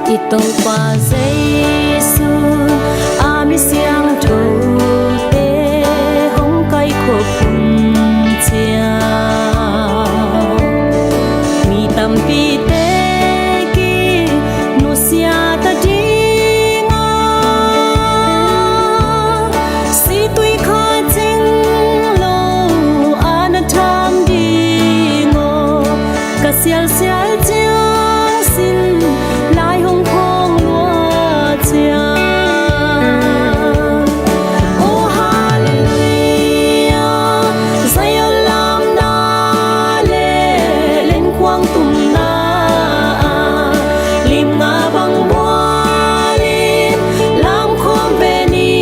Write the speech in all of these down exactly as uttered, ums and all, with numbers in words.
I Topa Jesu a mi siangthote hong kaikhop hun ciang, mi tampite ki nusia ta ding a, situi kha cing lo a na tham ding aw. Ka sialsial ciang sin lai hong khawng lua ciang. Oh, halleluiah, Zion lamna le lenkhuang tumna ah lim nga bang bualin lam khawm ve ni.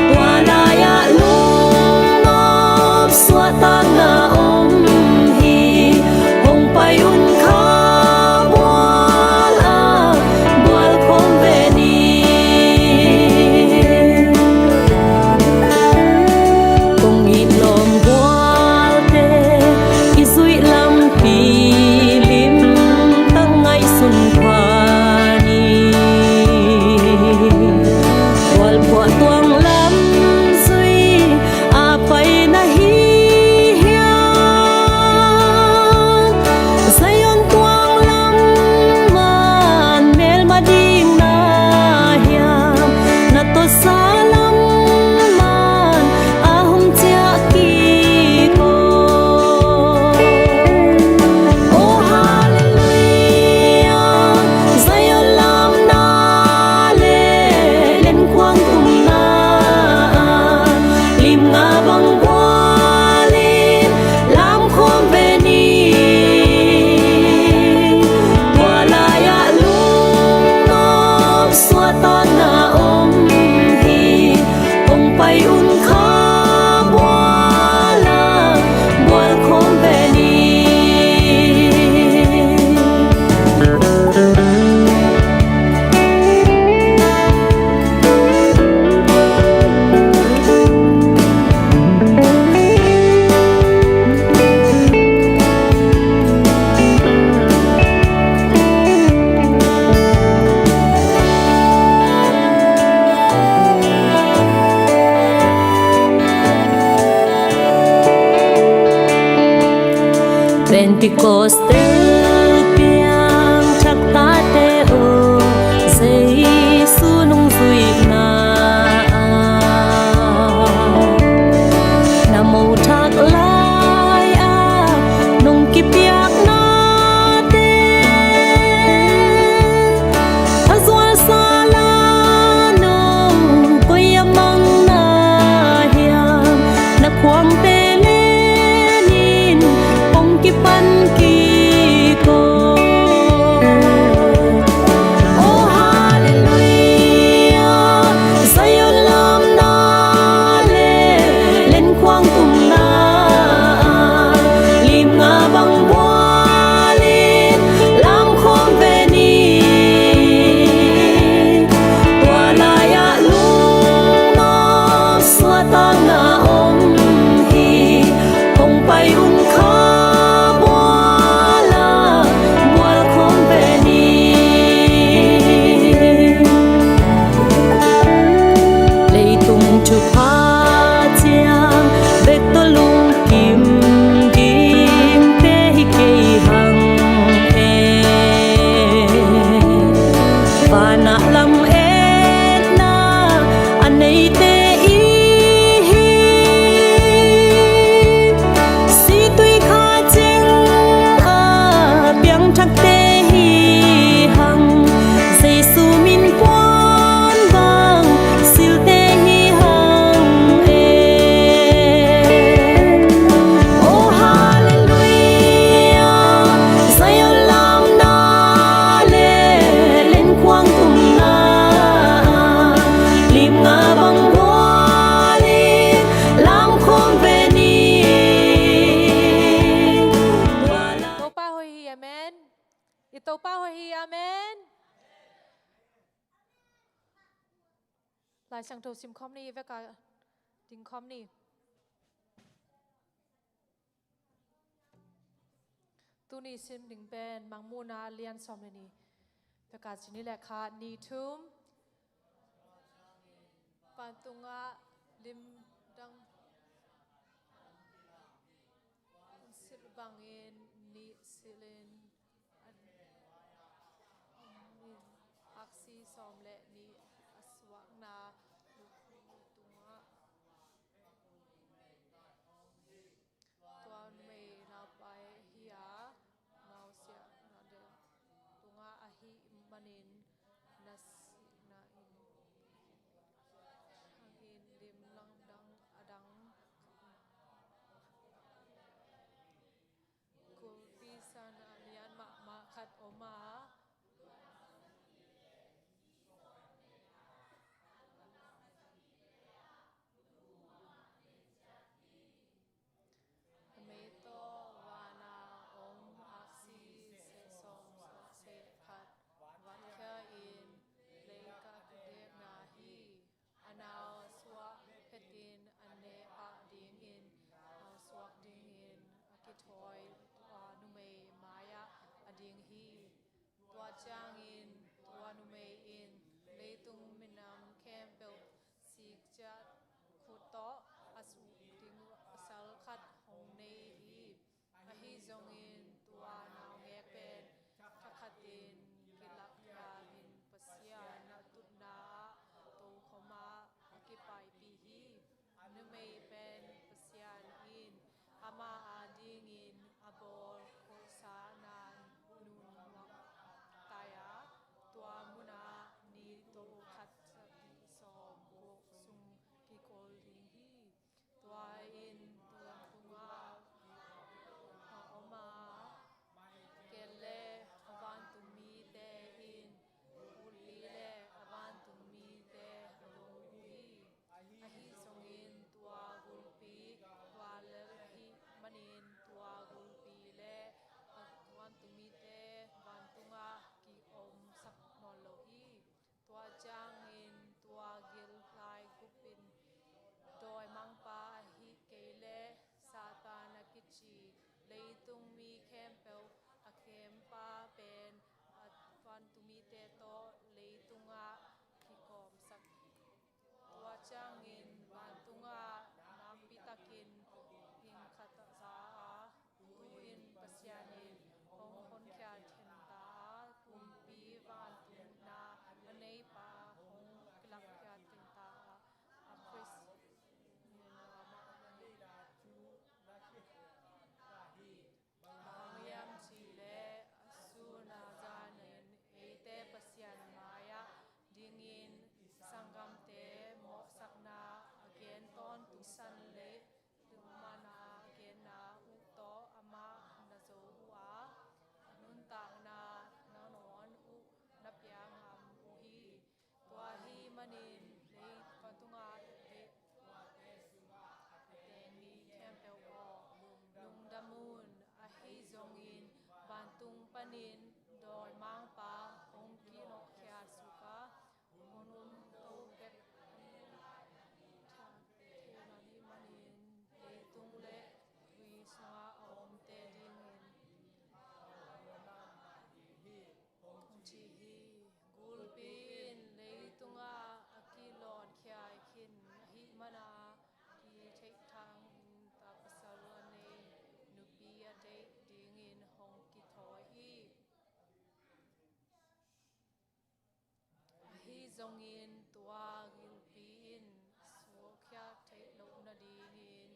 Tua lai-ah lungnop suahtakna om hi. Hong pai un kha bual ah bual khawm ve ni. Kong it lawm bualte i zuih lampi limtak ngaihsun pha ni. Bual phuah tuang lam zui a pai na hi hiam? Zion tuang lam man melma ding na hiam? Na tawsa lam man a hong ciah kik aw. Oh, halleluiah, Zion lamna le lenkhuang tumna ah lim nga bang bualin lam khawm ve ni. Tua lai-ah lungnop suahtakna om hi. Hong pai un kha bual ah bual khawm ve ni. Pentecost tel piangthak tate aw, Jesu nungzuihna ah, na mo thak lai-ah nong kipiaknate a zualsa la no, koi a mang na hiam? Na khuangte lenin hong kipan kik aw. Oh, halleluiah, Zion lamna le lenkhuang tumna ah lim nga bang bualin lam khawm ve ni. Tua lai-ah lungnop suahtakna om hi. Hong pai un kha bual ah bual khawm ve ni. Leitung thupha ciang bek tawh lungkim dingte hi kei hang e. Vanah lam etna a neite i hi. Situi kha cing a piangthakte hi hang. Jesu min puan bang silte hi hang e. Oh, halleluiah, Zion lamna le lenkhuang tumna ah lim nga bang bualin lam khawm ve ni. Topa hoih hi, amen. I Topa hoih hi, amen. Lai Siangtho sim khawm ni, i vek a ding khawm ni. Tuni sim ding pen Mangmuhna lian sawm le nih, Pekka Cini le khat, nih, thum. Vantungah limdang silh bangin nih silhin, an in aksi sawm le nih a suakna lukhu tungah tua numei naupai hi a, nausiahna tungah ahih manin na sihna in hangin limdang a dang, kulpi san a lian mahmah khat om a, a mei tawh vana om aksi seh sawm suah seh khat vatkhia in lei ka kidekna hi. A nau a suak phetin a neh pah dingin nau suak dingin a kithawi tua numei mai-ah a ding hi. Tua ciangin tua numei in leitung minam khempeuh sikciat khut tawh a suh ding pasal khat hong nei hi. Ahi zongin tua naungek pen thakhatin kilakkhia in Pasian a tutna ah tokhom ah a kipaipih hi. Numei pen Pasian in ama adingin a bawl kholhsana nunhuak tai a, tua munah ni tawh khat sawm guk sung kikol ding hi. Tua in tua tungah a om a, gel le a vantung mite in gulpi le a vantung mite a lo uh hi. Ahi zongin tua gulpi tua lel ahih manin tua gulpi le a vantung mite vantungah ki-omsak nawn lo hi. Tua ciangin tua gil lai gupin dawimangpa ahih kei leh Satan a kici leitung mi khempeuh a kempa pen a vantung mite tawh leitungah kikawmsak. Tua ciangin vantungah nakpi takin hing khat a za a, tu-in Pasian in hong honkhia thenta a, kumpi vantung na a neipa hong kilakkhia thenta a, a Khrist in amah na hi. Bang hiam cih leh a sun a zanin eite Pasian mai-ah dingin i sanggamte mawhsakna a gen tawntung san le lungmana genna uh tawh amah na zo uh a, a nuntakna nangawn uh na pia ngam uh hi. Tua ahih manin leitungah a teng mi khempeuh aw, lungdam un. Ahi zongin vantung panin dawimangpa hong kinawhkhia suk a, hong um to bek thei ahih manin leitung le tui sungah a omte dingin hong ci hi. Gulpi in leitungah a kilawnkhiat khin ahih manin kitheihthang in ta pasal a nei, nupi a deih dingin hong kithawi hi. Ahi zongin tua gulpi in suakkhia theih loh nadingin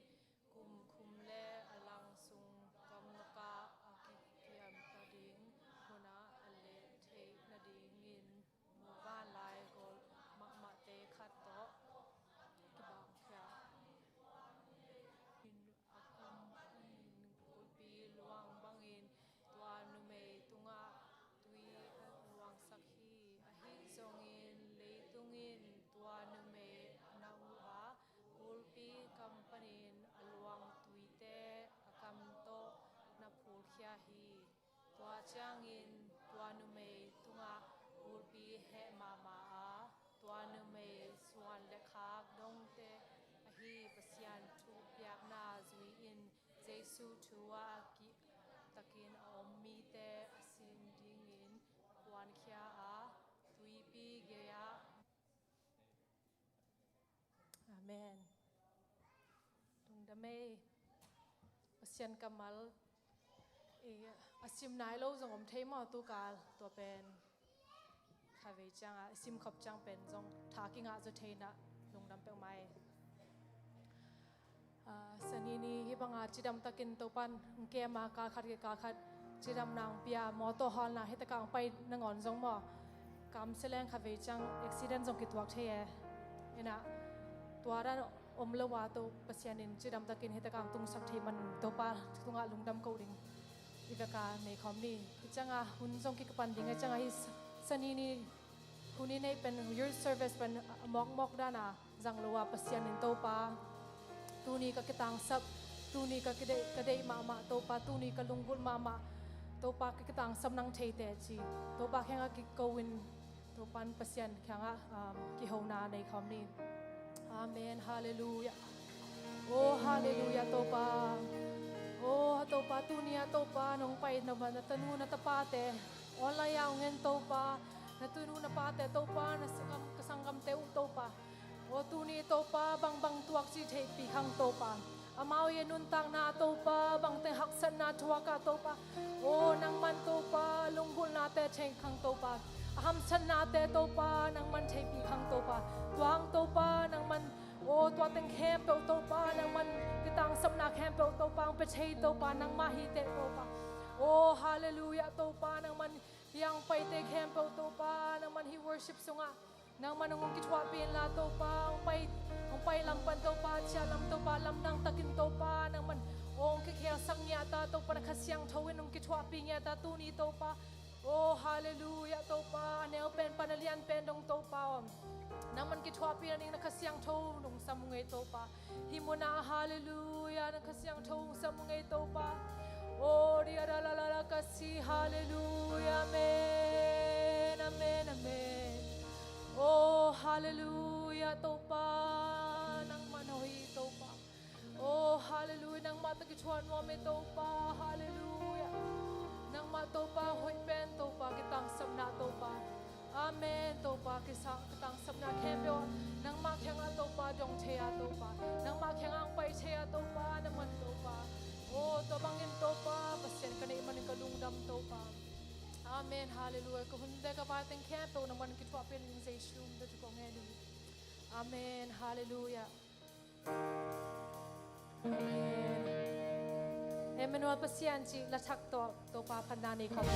kumkhum le a lang sung gamlakah a kikiam ta ding munah a let theih nadingin vanlai gol mahmahte khat tawh kibangkhia. A kumpi in gulpi luang bangin tua numei tungah tui a luangsak hi. Ahi zongin leitung in tua numei a na uh a, gulpi kam panin a luang tuite a kam tawh na phulkhia hi. Tua ciangin tua numei tungah gulpi heh mahmah a, tua numei suan le khak dongte ahi Pasian thupiakna zui-in Jesuh thu ah a kihtakin a om Amen. Lungdam ei. Pasian kammal i a sim nai lo zong om thei maw, tukal tua pen khavei cianga i sim khop ciang pen zong tha kingah zaw thei na, lungdam peuhmah ei. Ah, Sani ni hih banga cidam takin Topan hong kem a, kal khat kei kal khat cidamna hong pia, mawtaw hawlna hih takah hong pai nangawn zong maw, kamsialeng khavei ciang accident zong kituak thei e. Inah tua dan om lo a, Topa Pasian in cidam takin hih takah hong tungsak thei man Topa tungah lungdam ko ding i veka nei khawm ni. Hih cianga hun zong kikapan ding a, cianga hih Sani ni hun i neih pen youth service pen a mawkmawk dana zang lo a, Pasian in Topa tuni ka kitangsap, tuni ka kideih, ka deih mahmah Topa, tuni ka lunggulh mahmah Topa, ka kitangsap nang theite ci Topa kiangah kiko in, Topan Pasian kiangah, um, kihona nei khawm ni. Amen. Halleluiah. Oh, halleluiah Topa. Oh Topa, tuni a Topa nong pai na, na tanu na tapate online a hong en Topa, na tunu na pate Topa, na sanggam, ka sanggamte uh Topa. Oh, tuni Topa bangbang tuak ci theihpih khang Topa, amau i nuntakna Topa bangteng haksatna thuak a Topa, oh, nangman Topa lunggulhnate thei khang Topa, a hamsatnate Topa nangman theihpih khang Topa. Tuang Topa nangman, oh, tua teng khempeuh Topa nangman kitangsapna khempeuh Topa hong pia thei Topa nangmah hi teh Topa. Oh, halleluiah Topa, nangman hih a hong paite khempeuh Topa nangman hih worship sungah nangman hong kithuahpih inla Topa, hong pai, hong pai lam pan Topa, ciah lam Topa, lamdang takin Topa nangman hong kikhelsak ngiat a Topa, na Kha Siangtho in hong kithuahpih ngiat a tuni Topa. Oh, halleluiah Topa, a neu pen pan a lian pen dong Topa aw, nangman kithuahpih nading na Kha Siangtho hong sam ung ei Topa. Hih munah halleluiah na Kha Siangtho hong sam ung ei Topa. Oh, ria da la la la ka si, halleluiah, amen, amen, amen. Oh, halleluiah Topa, nangman hoih Topa. Oh, halleluiah, nangmah tawh kithuah nuam ei Topa, halleluiah. Nangmah Topa hoih pen Topa, kitangsapna Topa. Amen. Topa, kisa, kitangsapna khempeuh nangmah kiangah Topa dong thei a Topa, nangmah kiangah hong pai thei a Topa, na man Topa. Oh, tua bangin Topa Pasian ka neih manin ka lungdam Topa. Amen. Halleluiah. Ka hunte ka vaiteng khempeuh nangman kithuahpih in, Jesu min tawh thu kong ngen hi. Amen. Halleluiah. Amen. Emmanuel Pasian cih la thak tawh Topa phatna nei khawm.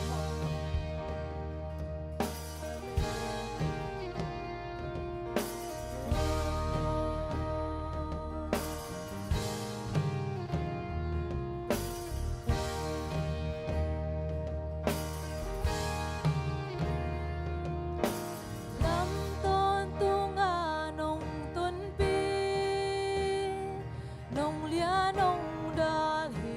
Lam tawntung a nong tonpih, nong lian nong dal hi.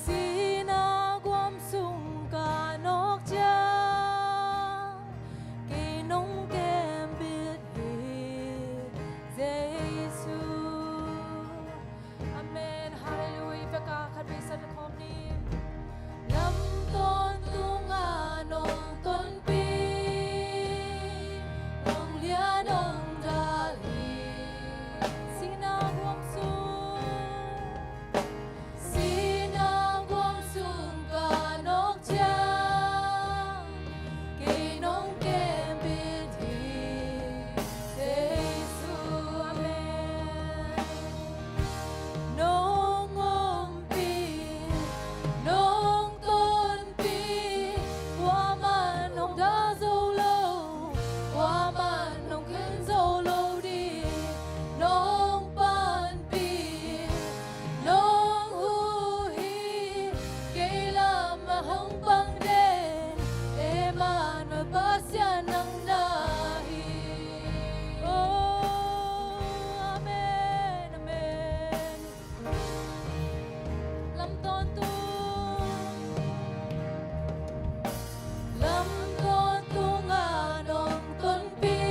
Sihna guam sung ka nawk ciang, kei nong kembit hi, Jesu. Amen. Halleluiah. Veka khat vei san khawm ni. Lam tawntung a nong tonpih, nong lian nong dal hi. Sihna guam sung, sihna guam sung ka nawk ciang, kei nong kembit hi, Jesu. Amen. Nong ompih, nong tonpih, kuaman hong dal zo lo, kuaman hong khen zo lo ding. Nong panpih, nong huh hi, kei lamah hong pang den, Emmanuel Pasian nang na hi. Oh, amen, amen. Lam tawntung, lam tawntung a nong tonpih,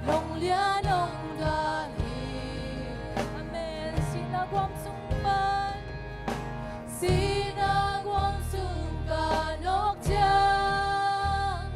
nong lian nong dal hi. Amen. Sihna guam sung pan, sihna guam sung ka nawk ciang,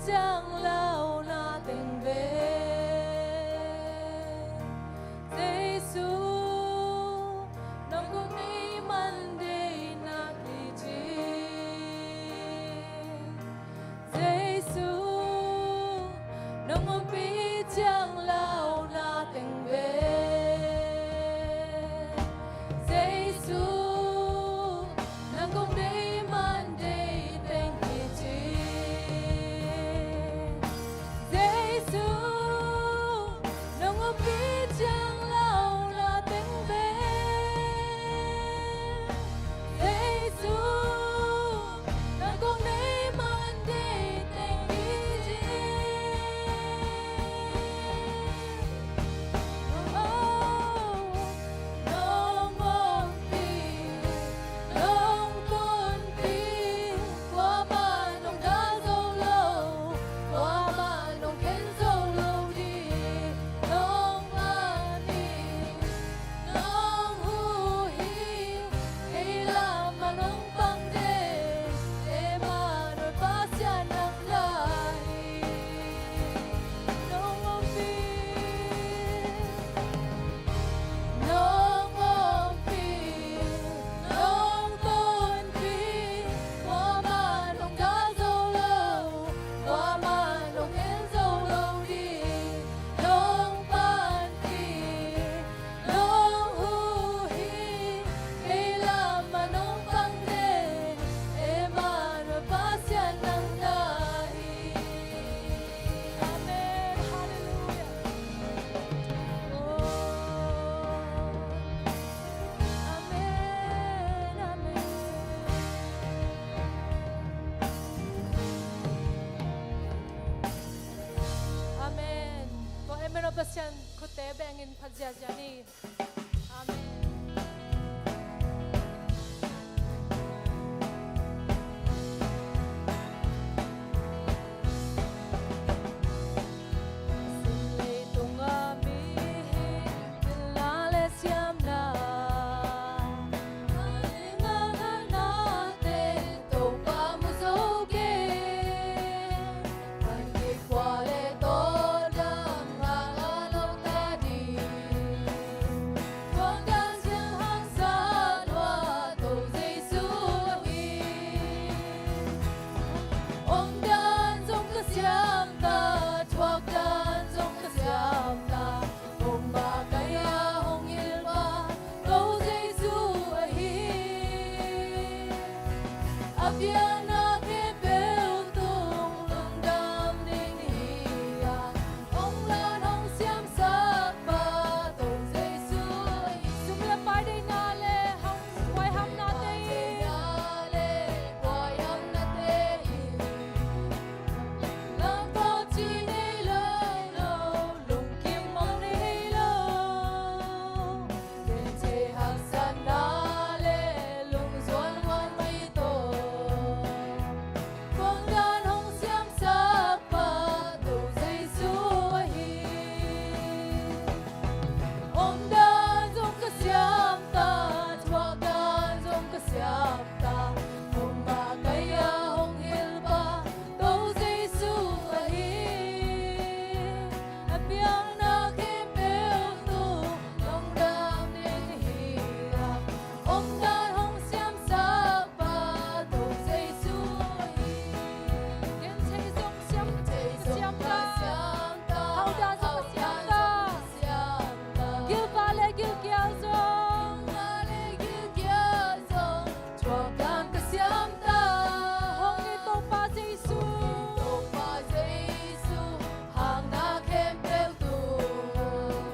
ciang launa teng ve. Jesu, nang kong nei man deihna kicin. Jesu, nang ompih ciang launa teng ve. Jesu, nang kong nei man deih teng hi ci. Jesu, nang ompih ciang launa teng ve. Jesu, nang kong nei man deih teng hi ci. Oh, nong ompih, nong tonpih, kuamah nong dal zo lo, kuamah nong khen zo lo ding, nong man hi, nong huh hi, kei lamah nong pang deih, Emmanuel Pasian nang na hi. Nong ompih, nong ompih, nong tonpih, kuamah nong dal zo lo, kuamah nong khen zo lo ding, nong panpih, nong huh hi, kei lamah nong pang deih, Emmanuel Pasian nang na hi. Amen. Halleluiah. Oh. Amen. Amen. Amen. Tua Emmanuel Pasian khutte bengin phat ziazia ni. Amen. Leitung a mihing pilna le siamna, a le ngakna te Topa mu zo kei. An kikhual le tawldam ngak a lo ta ding. Thuak dan siang hangsan hua To Jesu ahi. Om dan zong ka siam ta, thuak dan zong ka siam ta. Om mah kai a hong hilh pa To Jesu ahi. A piakna khempeuh tung lungdam ding hi a, hong lat hong siamsak pa To Jesu ahi. Sum le pai deihna le hong huaihamnate in, huaihamnate in, langpau ci nei lo, lungkim mong nei lo. Genthei haksatna le lungzuan huan mai tawh, thuak dan hong siamsak pa To Jesu ahi. Om dan zong ka siam ta, thuak dan zong ka siam ta. Om mah kai a hong hilh pa To Jesu ahi. A piakna khempeuh tung lungdam ding hi a, om dan hong siamsak pa To Jesu ahi. Genthei zong siam, genthei zong siam ta, siam ta, hau dan zong siam ta, siam ta. Gilvah le gilkial zong, gilvah le gilkial zong, thuak dan ka siam ta. Hong it Topa Jesu, hong it Topa Jesu, hakna khempeuh tung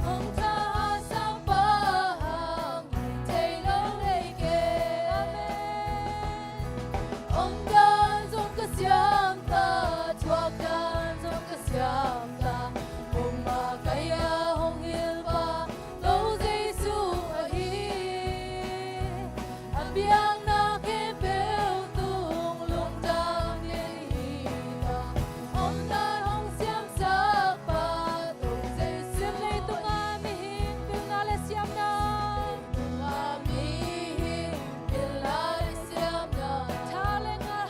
hong thahatsak pa hang thei lo nei kei. Amen. Om dan zong ka siam ta, thuak dan zong ka siam ta. Om mah kai a hong hilh pa To Jesu ahi. A piakna khempeuh tung lungdam ding hi a, om dan hong siamsak pa To Jesu. Sim leitung a mihing pilna le siamna, leitung a mihing pilna le siamna, tha le ngal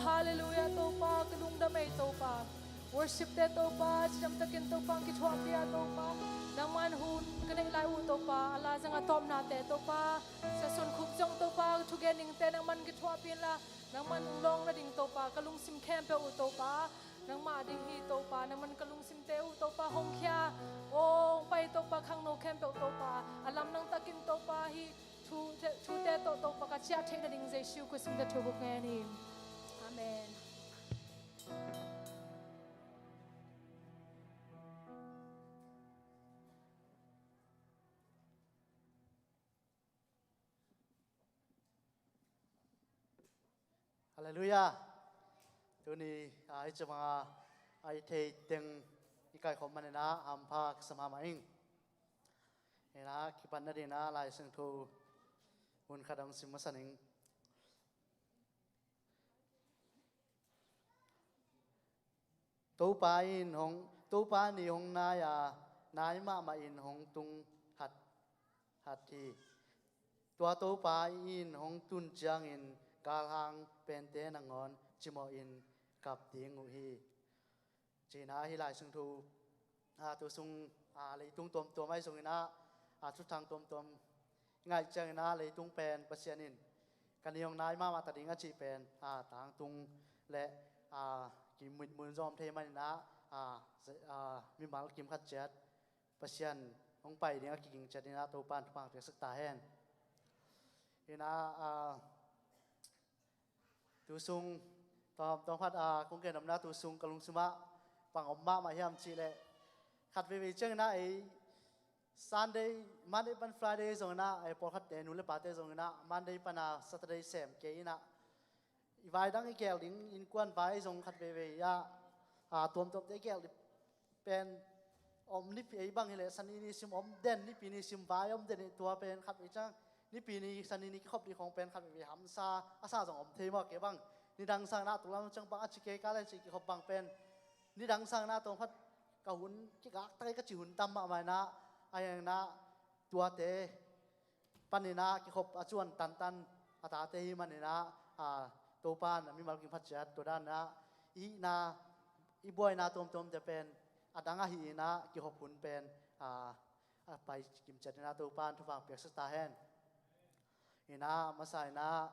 Halleluiah Topa, ka lungdam ei Topa. Worship te Topa, cidam takin Topa ang kithuahpih a Topa, nangman hun ka neih lai uh Topa, a la zanga tawpnate Topa, Sia Suan Khup zong Topa, thugen dingte nangman kithuahpih inla, nangman lawng nading Topa, ka lungsim khempeuh uh Topa, nangmah ding hi Topa, nangman ka lungsimte uh Topa hong khia, hong pai Topa, khangno khempeuh Topa, a lamdang takin Topa hih thu, thute tawh Topa ka ciah theih nading Jesu Khrih min tawh thu buk ngen hi. Amen. Halleluiah. Tuni a i cimanga a i thei teng i kaikhawm maninah hampha ka sa mahmah ing. Inah kipan nadinah Lai Siangtho hun khat hong sim masa ning. Topa in hong, Topa ni hong nai a, nai mahmah in hong tung hat, hat hi. Tua Topa in hong tun ciangin galhang pente nangawn cimawh in kap ding uh hi. Cina hi Lai Siangtho a, tu sung a, leitung tuamtuam ahi zongin ah, a, thuthang tuamtuam i ngaih ciangin ah leitung pen Pasian in ka ni hong nai mahmah ta ding a cih pen a, tangtung le a, kimitmun zong om thei manin ah, a, mimal kim khat ciat Pasian hong pai ding a kiging ciat in ah Topa in thupha piaksak ta hen. Inah a, tu sung tawm tawm khat a, kong gen omna tu sung ka lungsim ah bang om mahmah hiam cih leh khat veivei ciangin ah ei Sunday, Monday pan Friday zongin ah ei pawlkhatte nu le pate zongin ah Monday pan a Saturday sem kei in ah i vai dang i gelh ding innkuan vai zong khat veivei ah a, tuamtuamte i gelh ding pen om nipi ei bang hileh Sani ni sim om den, nipi ni sim vai om den hi. Tua pen khat vei ciang nipi ni Sani ni kikhop ding khong pen khat vei hamsa a sa zong om thei maw kei bang. Nidang sang na tuk lam ciang bang a ci kei ka le ci kikhop bang pen nidang sang na tawm khat ka hun kigak tak ei ka ci hun tam mahmah inah a hiang inah tuate paninah kikhop a cuan tantan a tate hi maninah a, Topa in a mimal kim khat ciat tua daninah i hihna i buaina tuamtuamte pen a dang ahi inah kikhop hun pen a, a pai kim ciat inah Topa in thupha piaksak ta hen. Inah masa inah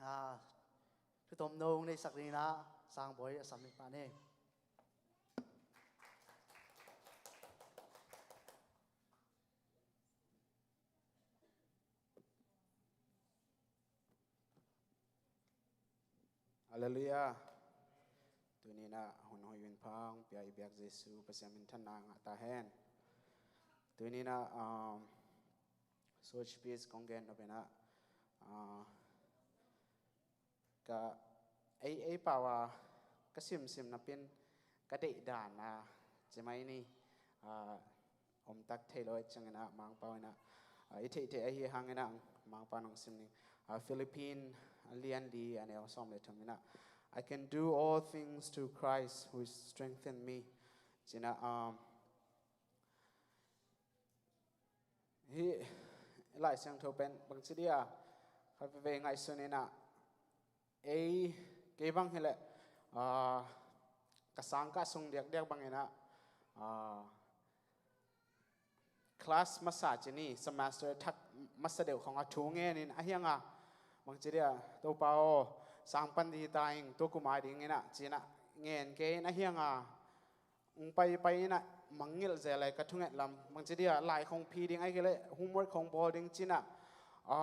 a, thutom no hong neisak ding inah Sangbawi a sam ni pah ni. Halleluiah. Tuninah hun hoih hun pha hong pia i biak Jesu Pasian minthanna ngah ta hen. Tuninah um, Sword Speech kong gen nopinah uh, ka ei ei pau a ka simsim napin ka deih dan a cimai ni a, omtak thei lo et ciangin ah Mangpau inah a, i theihtheih ahi hangin ah Mangpau nong sim ning a, Philippine a lian li a neu sawm le thum inah I can do all things through Christ who strengthen me. Cinah um, hih Lai Siangtho pen bangci dia khat veve ngaihsun inah ei kei bang hileh a, ka sangkah sung diakdiak bang inah a, class masa cini semester thak masa deuh khong a thu ngenin a hianga bangci dia Topa aw sang pan di ta ing tu kumai ding inah cinah ngen kei in a hianga ung pai pai inah mangngilh zel ai ka thunget lam bangci dia lai khong phi ding ai kei le homework khong bawl ding cinah a,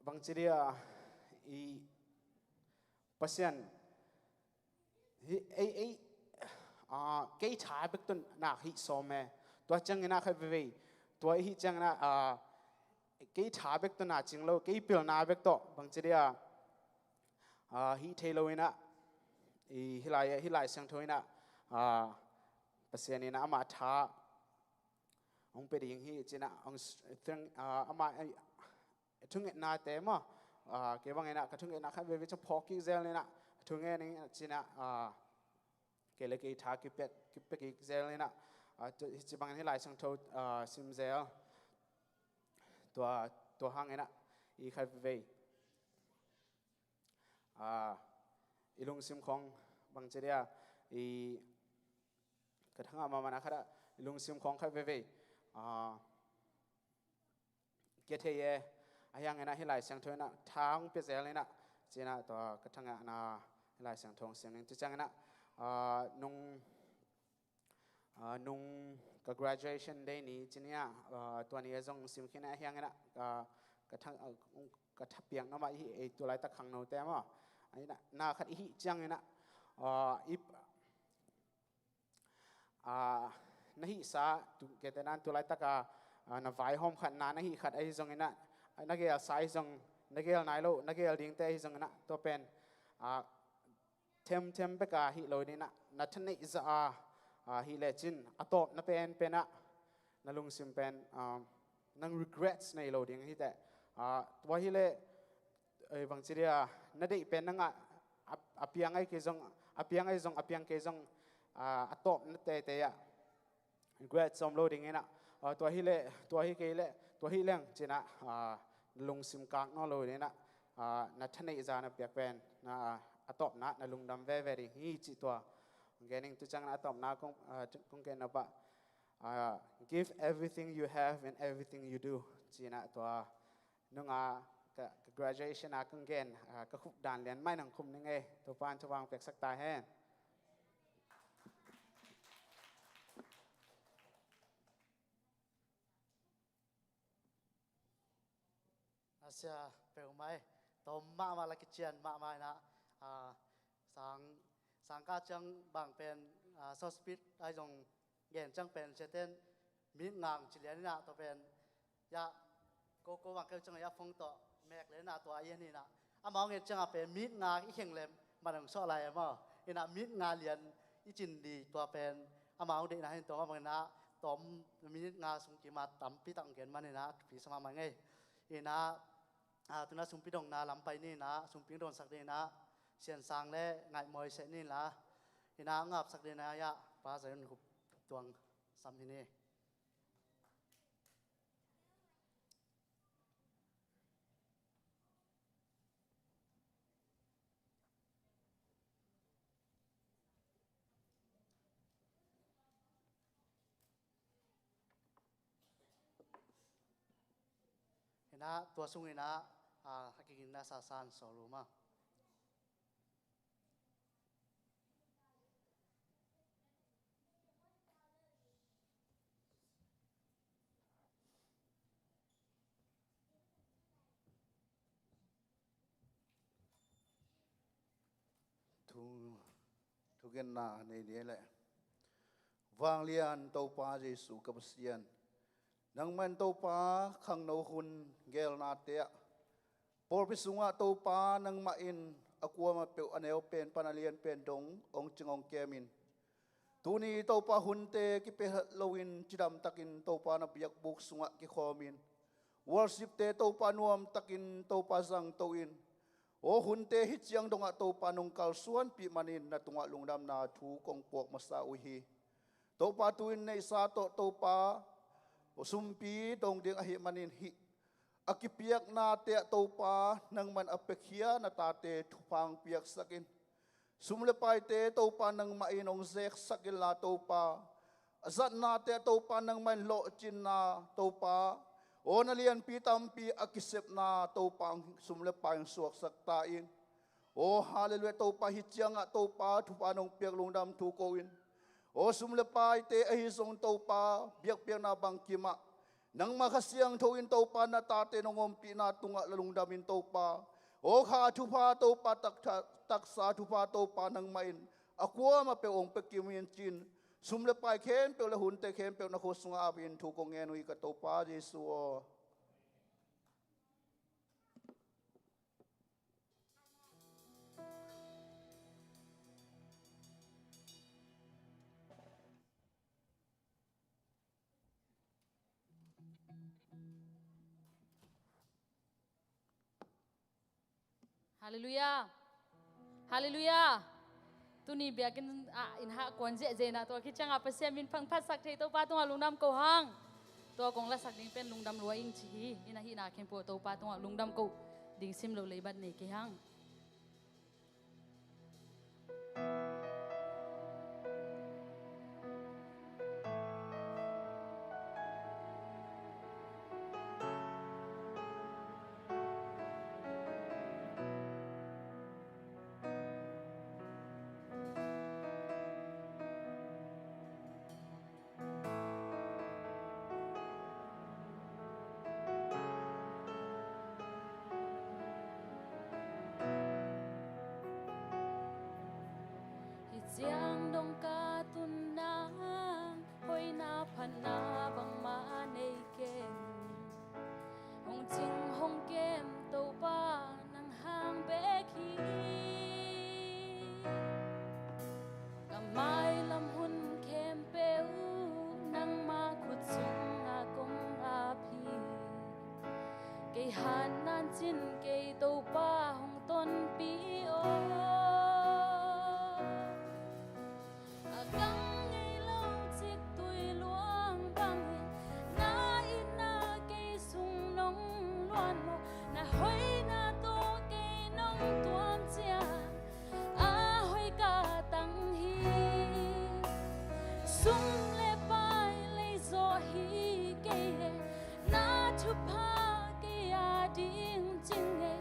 bangci dia i Pasian hi ei ei a, kei tha bek tun nak hih sawm e. Tua ciangin ah khat vevei tua i hih ciangin ah a, kei tha bek tun a cing lo kei pilna bek tawh bangci dia a, hih thei lo inah i hilai hilai siangtho inah a, Pasian inah amah tha hong pia ding hi cinah hong strength a, amah thungetnate maw a, kei bang inah ka thungetna khat veve ciang phawk kik zel inah thunget ning cinah a, kei le kei tha kipia kipia kik zel inah a, ci bangin hilai siangtho a, sim zel tua tua hang inah i khat veve ah, i lungsim khawng bangci dia, i ka thangah mahmahna khatah i lungsim khawng khat veivei, ah, kia thei e. Ahi hanginah hih Lai Siangtho inah tha hong pia zel inah, ci-inah tua ka thangahna hih Lai Siangtho hong sim ning. Ci cianginah, ah, nung, ah, nung ka graduation day ni ci-in ah, ah, tua ni a zong sim khin ah, ahi hanginah, ah, ka thang, ah, ka thapiak nuam ah hih ei tu laitak khangnote maw, ah, inah na khat i hih cianginah, ah, i, ah, na hihsa, tu, kei te nan tu laitaka, ah, na vaihawm khatna na hih khat ahi zonginah, na gelsa ahi zong, na gel nai lo, na gel dingte ahi zonginah, tua pen, ah, themthem beka hih lo dinah, na thaneih zah a, ah, hih lecin, a tawpna penpenah, na lungsim pen, ah, nang regrets nei lo ding hi teh. Ah, tua hileh, eh, bangci dia, na deih pen nangah, a, a piang ahi kei zong, a piang ahi zong, a piang kei zong, ah, a tawpna teitei ah, regret zom lo dinginah, ah, tua hileh, tua hi kei leh, tua hi leng ci-inah, ah, na lungsim kak nawn lo dinginah, ah, na thaneih zah na piak pen, na, ah, a tawpna, na lungdam veve ding hi cih tua. Gening tu cianginah a tawpna kong, ah, kong gen nop ah, ah, give everything you have and everything you do. Ci-inah tua nungah ka, ka graduation ah kong gen, ah, ka khup dan lian mai nang khum ning ei. Topa'n thupha hong piaksak ta hen. A sia peuhmah ei, tom mahmah la kician mahmah inah, ah, sang, sangkah ciang bang pen, ah, short speech ahi zong gen ciang pen siaten minute nga ci lian inah tua pen, ya, ko, ko bang keu ciang ya phone tawh mek lian inah tua a ian inah. Amau ngen ciangah pen minute nga i kheng lem, man hong sawh lai e maw. Inah minute nga lian i cin di tua pen, amau deihna hin tua mah bang inah, tom minute nga sung kim a tampi tak gen man inah, thupi sa mahmah ing ei. Inah, ah, tu-in ah sumpi dongna lam pai ni inah, sumpi dongsak ding inah, Sian Sang le Ngaih Mawi seh ni inla, inah ngapsak ding inah, ya, Pa Zayun Hup tuang sam hi ni. Inah, tua sung inah, ah, a kigingna sasan sawl uh maw. Thu, thugenna nei ni leh. Vanglian Topa Jesu ka Pasian, nangmah in Topa khangno hun gelnate ah, pawlpi sungah Topa nangmah in a kuamah peuh a neu pen pan a lian pen dong hong cing hong kem in. Tuni Topa hunte kipia het loin cidamtakin Topa na biakbuk sungah kikhawmin, worshipte Topa nuamtakin Topa zangto in. Aw hunte hih ciang dongah Topa nong kalsuanpih manin na tungah lungdamna thu kong puak masa uh hi. Topa tu-in neihsa tawh Topa aw sumpi dong ding ahih manin hih a kipiaknate ah Topa nangmah in a piakhia na tate thupha hong piaksak in. Sum le paite Topa nangmah in hong zeksak inla Topa, a zatnate ah Topa nangmah in lawhcinna Topa, aw na lianpi tampi a kisepna Topa sum le pai hong suaksak ta in. Aw halleluiah Topa, hih ciangah Topa thupha nong piak lungdam thu ko in. Aw sum le paite ahi zong Topa biakpiakna bangkimah nangmah Kha Siangtho in Topa na tate nong ompihna tungah la lungdam in Topa. Aw kha thupha Topa, taksa thupha Topa nangmah in a kuamah peuh hong pia kim in cin. Sum le pai khempeuh le hunte khempeuh na khut sungah ap in thu kong ngen uh hi ka Topa Jesu aw. Halleluiah. Halleluiah. Tuni biakinn ah in hah kuan ziahziah inah tua khit ciangah Pasian min phatsak thei Topa tungah lungdam ko hang. Tua kong lasak ding pen lungdam lua ing ci hi. Inah hih na khempeuh Topa tungah lungdam ko ding sim lo leibat nei kei hang. Hih ciang dong ka tun nang, hoihna phatna bangmah nei keng. Hong cing hong kem Topa nang hang bek hi. Ka mailam hun khempeuh nangmah khut sungah kong ap hi. Kei hat nan cin kei Topa hong tonpih aw. A kang ngei lo ciktui luang bangin na itna kei sung nong luan maw? Na hoihna tawh kei nong tuam ciang a hoih ka tang hi. Sum le pai lei zawh hi kei e, na thupha kei a ding cing e.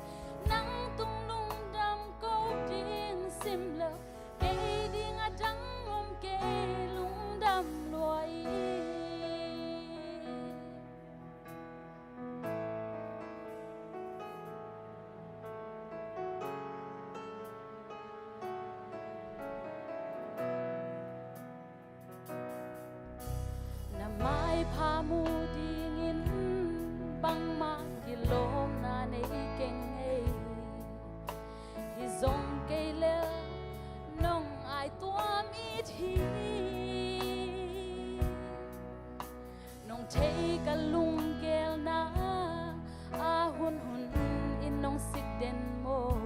Nang tung lungdam ko ding sim lo, kei ding a dang om kei lungdam lua hi. Na maipha mu dingin bangmah kilawmna nei keng ei. Hi zong kei le nong ai tuam it hi. Nong thei ka lunggelna a hunhun in nong sit den maw?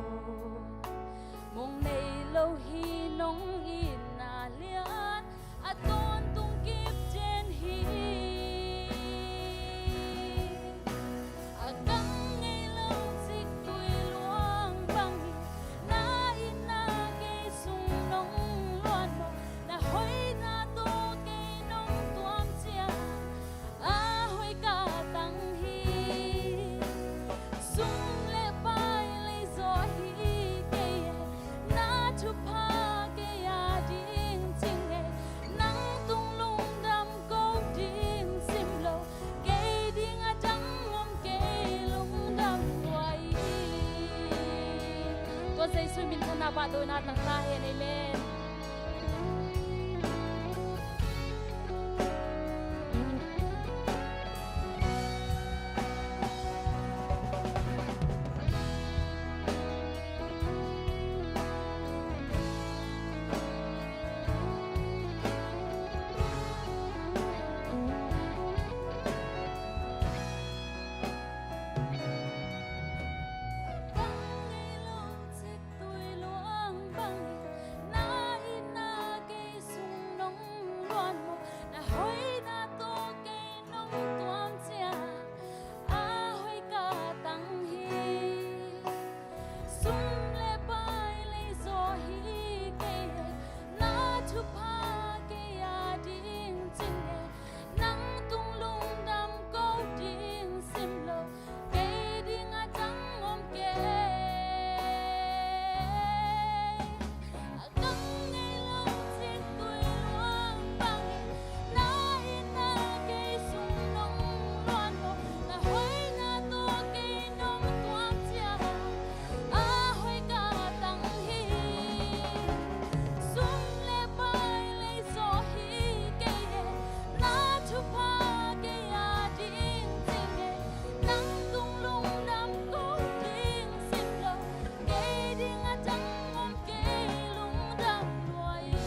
Mong nei lo hi nong itna lian a tawntung kip den hi. A kang ngei lo ciktui luang bangin na itna kei sung nong luan maw? Na hoihna tawh kei nong tuam ciang a hoih ka tang hi. Sum le pai lei zawh hi kei e, na thupha kei a ding cing e. Nang tung lungdam ko ding sim lo, kei ding a dang om kei lungdam lua hi. Tua Jesu minthanna pahtawina tang ta hen. Amen. Tui luang bang na itna kei sung nong luan maw? Na hoihna tawh kei nong tuam ciang a hoih ka tang hi. Sum le pai lei zawh hi kei e, na thupha kei a ding cing e. Nang tung lungdam ko ding sim lo, kei ding a dang om kei. A kang ngei lo ciktui luang bangin na itna kei sung nong luan maw? Na hoihna tawh kei nong tuam ciang a hoih ka tang hi. Sum le pai lei zawh hi kei e, na thupha kei a ding cing e. Nang tung lungdam ko ding sim lo, kei ding a dang om kei lungdam lua hi.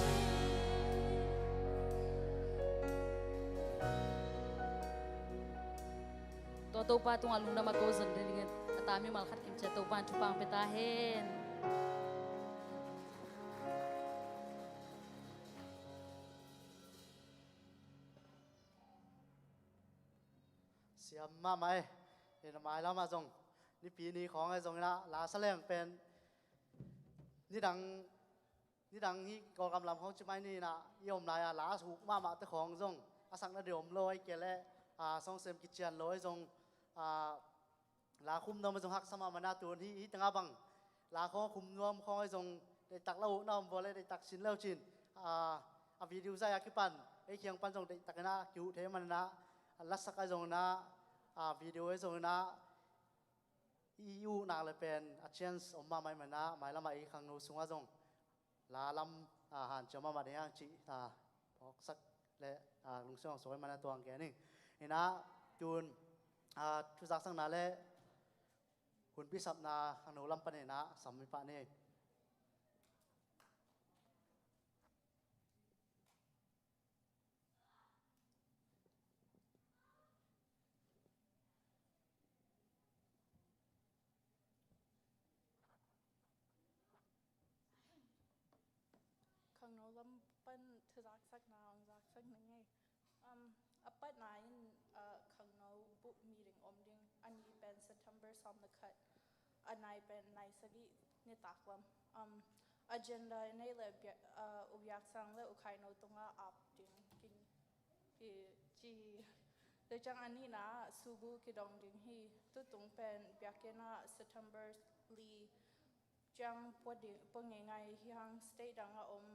Tua Topa tungah lungdam a ko zon dingin a ta mimal khat kim ciat Topa in thupha pia ta hen. Siam mahmah e. Ina mailam ah zong nipi ni khawng ah zong ina la sa leng pen nidang Nidang hih Kawlgam lam khawng ci mai ni in ah, i om lai-a la a suk mahmahte khawng zong a sakna deuh om lo, ahih kei leh a sawngsem kician lo ahi zong, a, la khum nuam ahi zong haksa mahmah in ah, tun hih, hih tengah bang la khawng khum nuam khawng ahi zong, deihtak la uh na om vua leh deihtak sin le uh cin, a, a video zai a kipan ei kiang pan zong deihtak in ah kihuh thei man in ah, a lasak ahi zong in ah, a video ahi zong in ah, i, i uh nak leh pen a chance om mahmah ahih man in ah, mailam ah i khangno sungah zong la lam, a, hanciam mahmah ding hi hang cih, a, phawksak leh, a, lungsim hong suak ahih man in ah, tua hong gen ing. In ah, tun, a, thuzaksakna leh hunpi sapna khangno lam panin ah sam hi pah ni. Khangno lam pan thuzaksakna hong zaksak ning ei. Um, a patna in, uh, khangno buh meeting om ding, a ni pen September sawm le khat, a nai pen nai sagih nitak lam. Um, agenda in ei leh bia-, uh, U Biak Sang leh U Khai No tungah ap ding kin ki ci. Tua ciang a nihna ah Subu kidong ding hi. Tutung pen biakinn ah September li ciang pua ding, pua ngeingai hi hang, state dang a om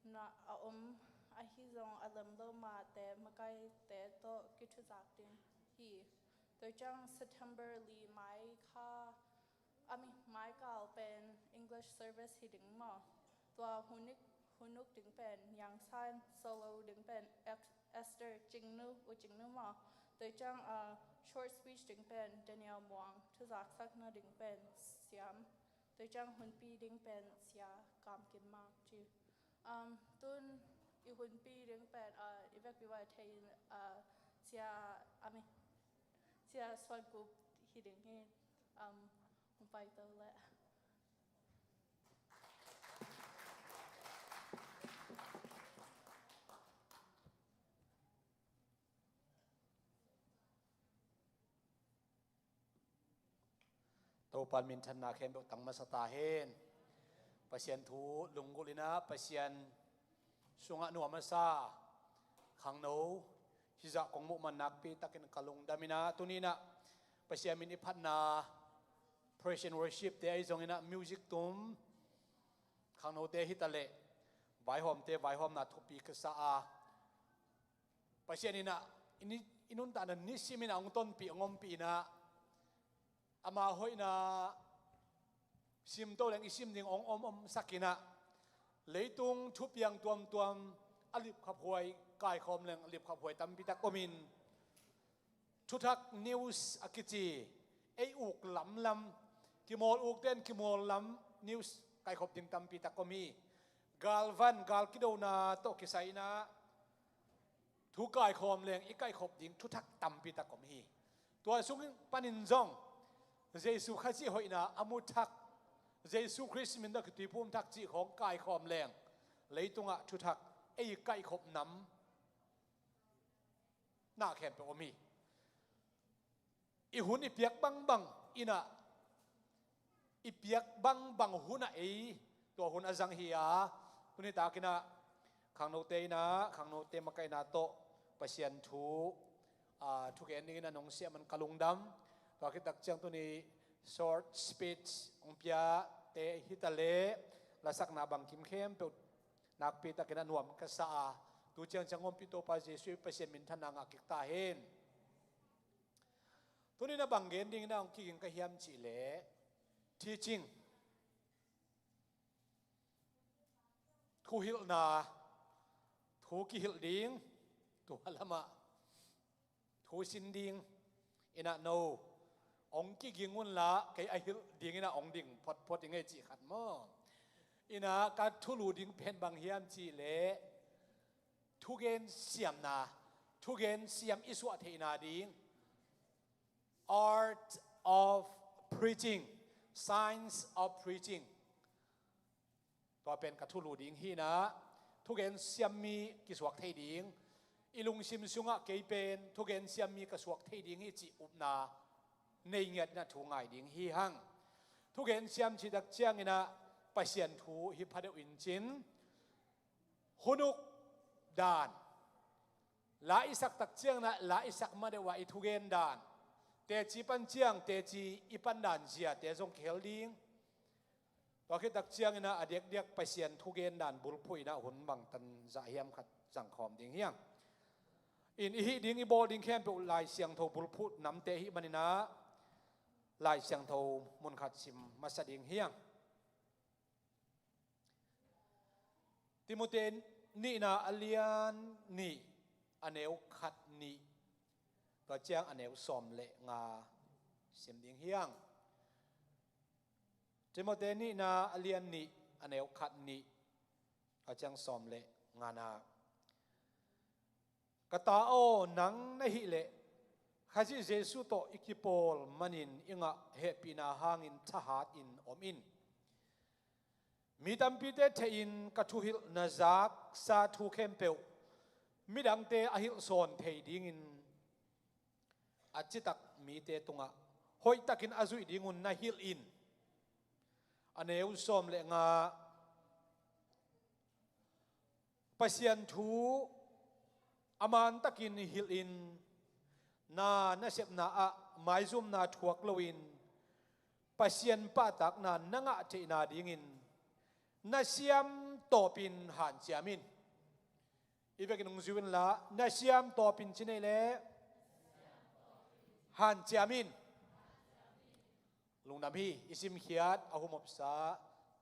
na, a om ahi zong a lem lo mahte makaite tawh kithuzak ding hi. Tua ciang September li mai kha, a mi, mai kal pen English service hi ding maw. Tua hun uk, hun uk ding pen Niang San, solo ding pen Ex-, Esther Cingnu, U Cingnu maw. Tua ciang, ah, short speech ding pen Daniel Muang, thuzaksakna ding pen Siam. Tua ciang hunpi ding pen Sia Kam Kim Mang ci. Um, tun i hunpi ding pen, uh, i vekpi vai thei, uh, Sia, a mi, Sia Suan Kup hi ding hi, um, hong pai to leh. Topa minthanna khempeuh tang masa ta hen. Pasian thu lunggulh in ah, Pasian sungah nuam a sa khangno hih zah kong muh man nakpi takin ka lungdam in ah, tuni in ah Pasian min i phatna praise and worship te ahi zongin ah, music tum khangnote hi ta leh vaihawmte vaihawmna thupi ka sa a, Pasian in ah i ni, i nuntakna nisim in ah hong tonpih, hong ompih in ah, ama hoihna simto leng i sim ding hong om, om sak in ah, leitung thupiang tuamtuam a lipkhaphuai, kaikhawm leng a lipkhaphuai tampi tak om in, thuthak news a kici, ei uk lamlam, kimawl ukte in kimawl lam news kaikhop ding tampi tak om hi. Galvan, gal kidona tawh kisai in ah thu kaikhawm leng i kaikhop ding thuthak tampi tak om hi. Tua sung panin zong Jesu Khazih hoihna a mu thak, Jesu Khrist min tawh kituiphum thak cih khawng kaikhawm leng leitungah thuthak ei kaikhop nam na khempeuh om hi. I hun i piak bangbang in ah, i piak bangbang hun ah ei tua hun a zang hi a, tuni takin ah khangnote in ah, khangnote makaihna tawh Pasian thu, a, thugen dingin a nong siah man ka lungdam. Tua khit tak ciang tuni short speech hong piate hi ta leh, lasakna bangkim khempeuh nakpi takin a nuam ka sa a, tu ciangciang ompih Topa Jesuh Pasian minthanna ngah kik ta hen. Tuni in ah bang gen dingin ah hong kiging ka hiam cih leh, teaching, thuhilhna, thu kihilh ding, tua lamah thu sin ding in ah no, hong kiging un la, kei a hilh dingin ah hong ding photphot ing ei cih khat maw. In ah ka thulu ding pen bang hiam cih leh, thugen siamna, thugen siam i suah theihna ding, art of preaching, science of preaching. Tua pen ka thulu ding hi in ah, thugen siam mi kisuak thei ding, i lungsim sungah kei pen thugen siam mi ka suak thei ding hi cih upna nei ngiat in ah thu ngai ding hi hang. Thugen siam cih tak ciangin ah, Pasian thu hi pha deuh in cin, hun uk dan, la i sak tak ciangin ah la i sak ma deuh ah i thugen dan, teci pan ciang teci i pan dan ziate zong kihel ding. Tua khit tak ciangin ah a diakdiak Pasian thugen dan bulphuh in ah hun bangtan zah hiam khat zangkhawm ding hi hang. In i hih ding i bawl ding khempeuh Lai Siangtho bulphuh namte ahih manin ah Lai Siangtho mun khat sim masa ding hi hang. Timote nihna a lian nih, a neu khat nih, tua ciang a neu sawm le nga sim ding hi hang. Timote nihna a lian nih, a neu khat nih, tua ciang sawm le ngana. Ka ta aw, nang na hih leh Khazih Jesuh tawh i kipawl manin i ngah hehpihna hangin thahat in om in. Mi tampite theihin ka thuhilh na zaksa thu khempeuh midangte a hilhsawn thei dingin a citak mite tungah hoihtakin a zuih dingun na hilh in. A neu sawm le nga. Pasian thu a mantakin hilhin, na nasepna ah maizumna thuak loin Pasian pahtakna na ngah theihna dingin na siam tawpin hanciam in. I vekin hong ziu inla, na siam tawpin ci nei leh hanciam in. Lungdam hi. I simkhiat a humopsa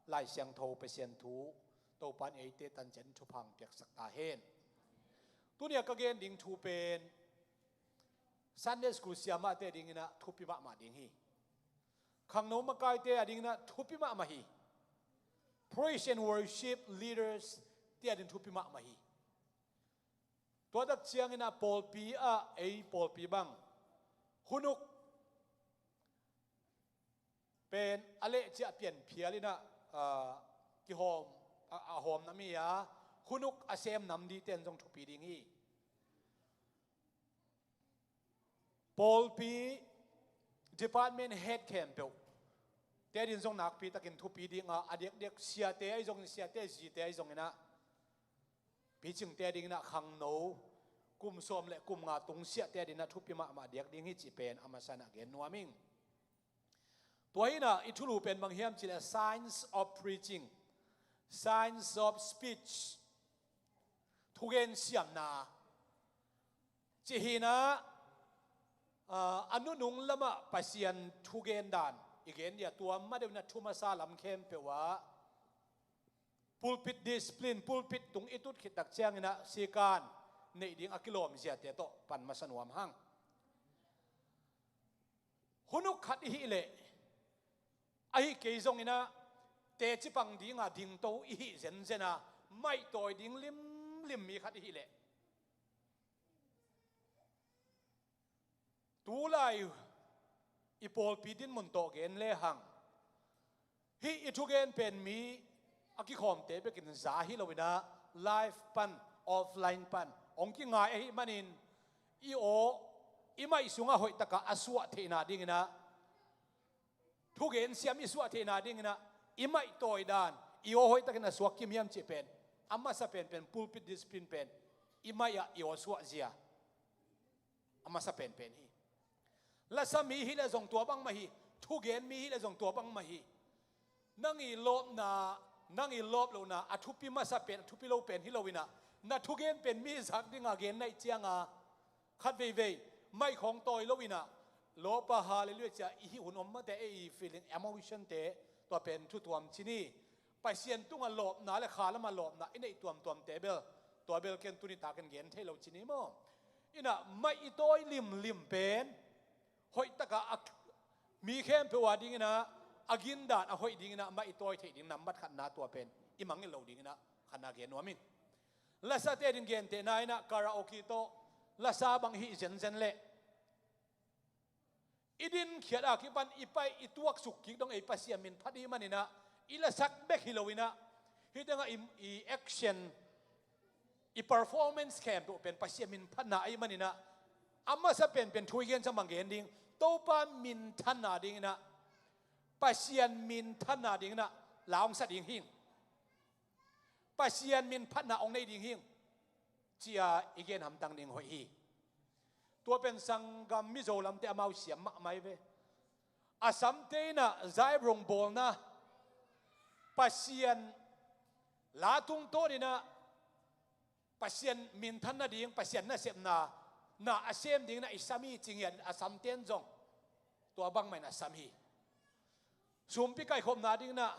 Lai Siangtho Pasian thu Topa in eite tancian thupha piaksak ta hen. Tuni a ka gen ding thu pen Sunday school siamahte adingin ah thupi mahmah ding hi. Khangno makaite adingin ah thupi mahmah hi. Praise and worship leaders te ading thupi mahmah hi. Tua tak ciangin ah pawlpi ah ei pawlpi bang hun uk pen a leh ciah pianphial in ah, ah, kihawm, a, a hawm nam hi a, hun uk a sem nam dingte in zong thupi ding hi. Pawlpi department head khempeuh te ading zong nakpi takin thupi ding a, a diakdiak siate ahi zongin, siate zite ahi zongin ah, picingte adingin ah khangno kum sawm le kum nga tung siate adingin ah thupi mahmah diak ding hi cih pen a masa in ah gen nuam ing. Tua hi in ah i thulu pen bang hiam cih leh science of preaching, science of speech, thugen siamna cih hi in ah, ah, a nunung lamah Pasian thugen dan i gen ding a, tua ma deuh in ah thu masa lam khempeuh ah pulpit discipline, pulpit tung i tut khit tak ciangin ah sikan neih ding a kilawm ziate tawh pan masa nuam hang. Hun uk khat i hih leh, ahi kei zongin ah teci pang ding a dingto i hih zenzen a, maihtawi ding limlim mi khat i hih leh, tulai i pawlpi dinmun tawh gen lehang, hih i thugen pen mi a kikhawmte bekin za hi lo in ah, live pan, offline pan hong kingai ahih manin, i aw, i maih sungah hoihtak a a suah theihna dingin ah, thugen siam i suah theihna dingin ah, i maihtawi dan, i aw hoihtakin a suak kim hiam cih pen a masa penpen pulpit discipline pen, i maih ah i aw suah zia a masa penpen hi. Lasa mi hi leh zong tua bang mah hi. Thugen mi hi leh zong tua bang mah hi. Nang i lawpna, nang i lawp lohna a thupi masa pen, a thupi lo pen hi lo in ah, na thugen pen mi zak ding a gen na hih ciang a, khat veivei maih khawng tawi lo in ah, lawp a, hallelujah ci a i hih hun om mah teh, ei feeling, emotion te, tua pen thu tuam ci ni. Pasian tungah lawpna le kha lamah lawpna i neih tuamtuamte bel, tua bel ken tuni takin gen thei lo ci ni maw. In ah maih i tawi limlim pen hoihtak a, a, mi khempeuh a dingin ah a gindan a hoih dingin ah maih i tawi theih ding nambat khatna, tua pen i mangngilh loh dingin ah khatna gen nuam ing. Lasate ading gentehna in ah karaoke tawh lasa bang hih zenzen leh, i dinkhiat a kipan i pai i tuaksuk kik dong ei Pasian min phat i hih manin ah, i lasak bek hi lo in ah, hih tengah i, i action, i performance khempeuh pen Pasian min phatna ahih manin ah, a masa penpen thu i gen ciang bang gen ding, Topa minthanna dingin ah, Pasian minthanna dingin ah la hong sa ding hing. Pasian min phatna hong nei ding hing, ci-a i gen hamtang ding hoih hi. Tua pen sanggam Mizo lamte amau siam mahmah hi ve. A samte in ah zaibrong bawlna, Pasian la tungtawn in ah Pasian minthan nading, Pasian nasepna na a sem dingin ah i sam hi, ci ngiat a samten zong tua bangmah in a sam hi. Sumpi kaikhopna dingin ah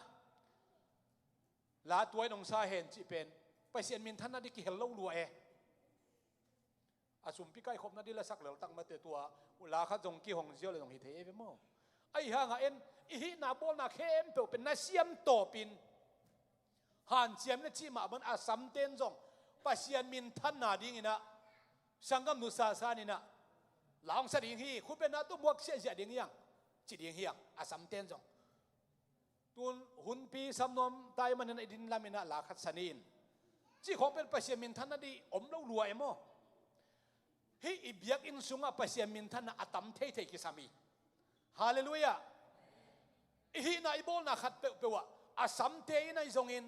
la tua in hong sa hen cih pen Pasian minthan nading kihel lo lua e. A sumpi kaikhopna ding lasak leltak mate, tua la khat zong kihong ziau le zong hi thei e ve maw. Ahi hangah en, i hihna bawlna khempeuh pen na siam tawpin hanciam na cih mah bangin a samten zong Pasian minthanna dingin ah sanggam nusa san in ah la hong sa ding hi, khutbetna tawh muak siahsiah ding hi hang, ci ding hi hang a samten zong. Tun hunpi sam nuam tai manin i din lamin ah la khat sa ni in, cih khawng pen Pasian minthan nading om lo lua e maw. Hih i biakinn sungah Pasian minthanna a tam theithei kisam hi. Halleluiah. I hihna i bawlna khat peuhpeuh ah a samte in ahi zongin,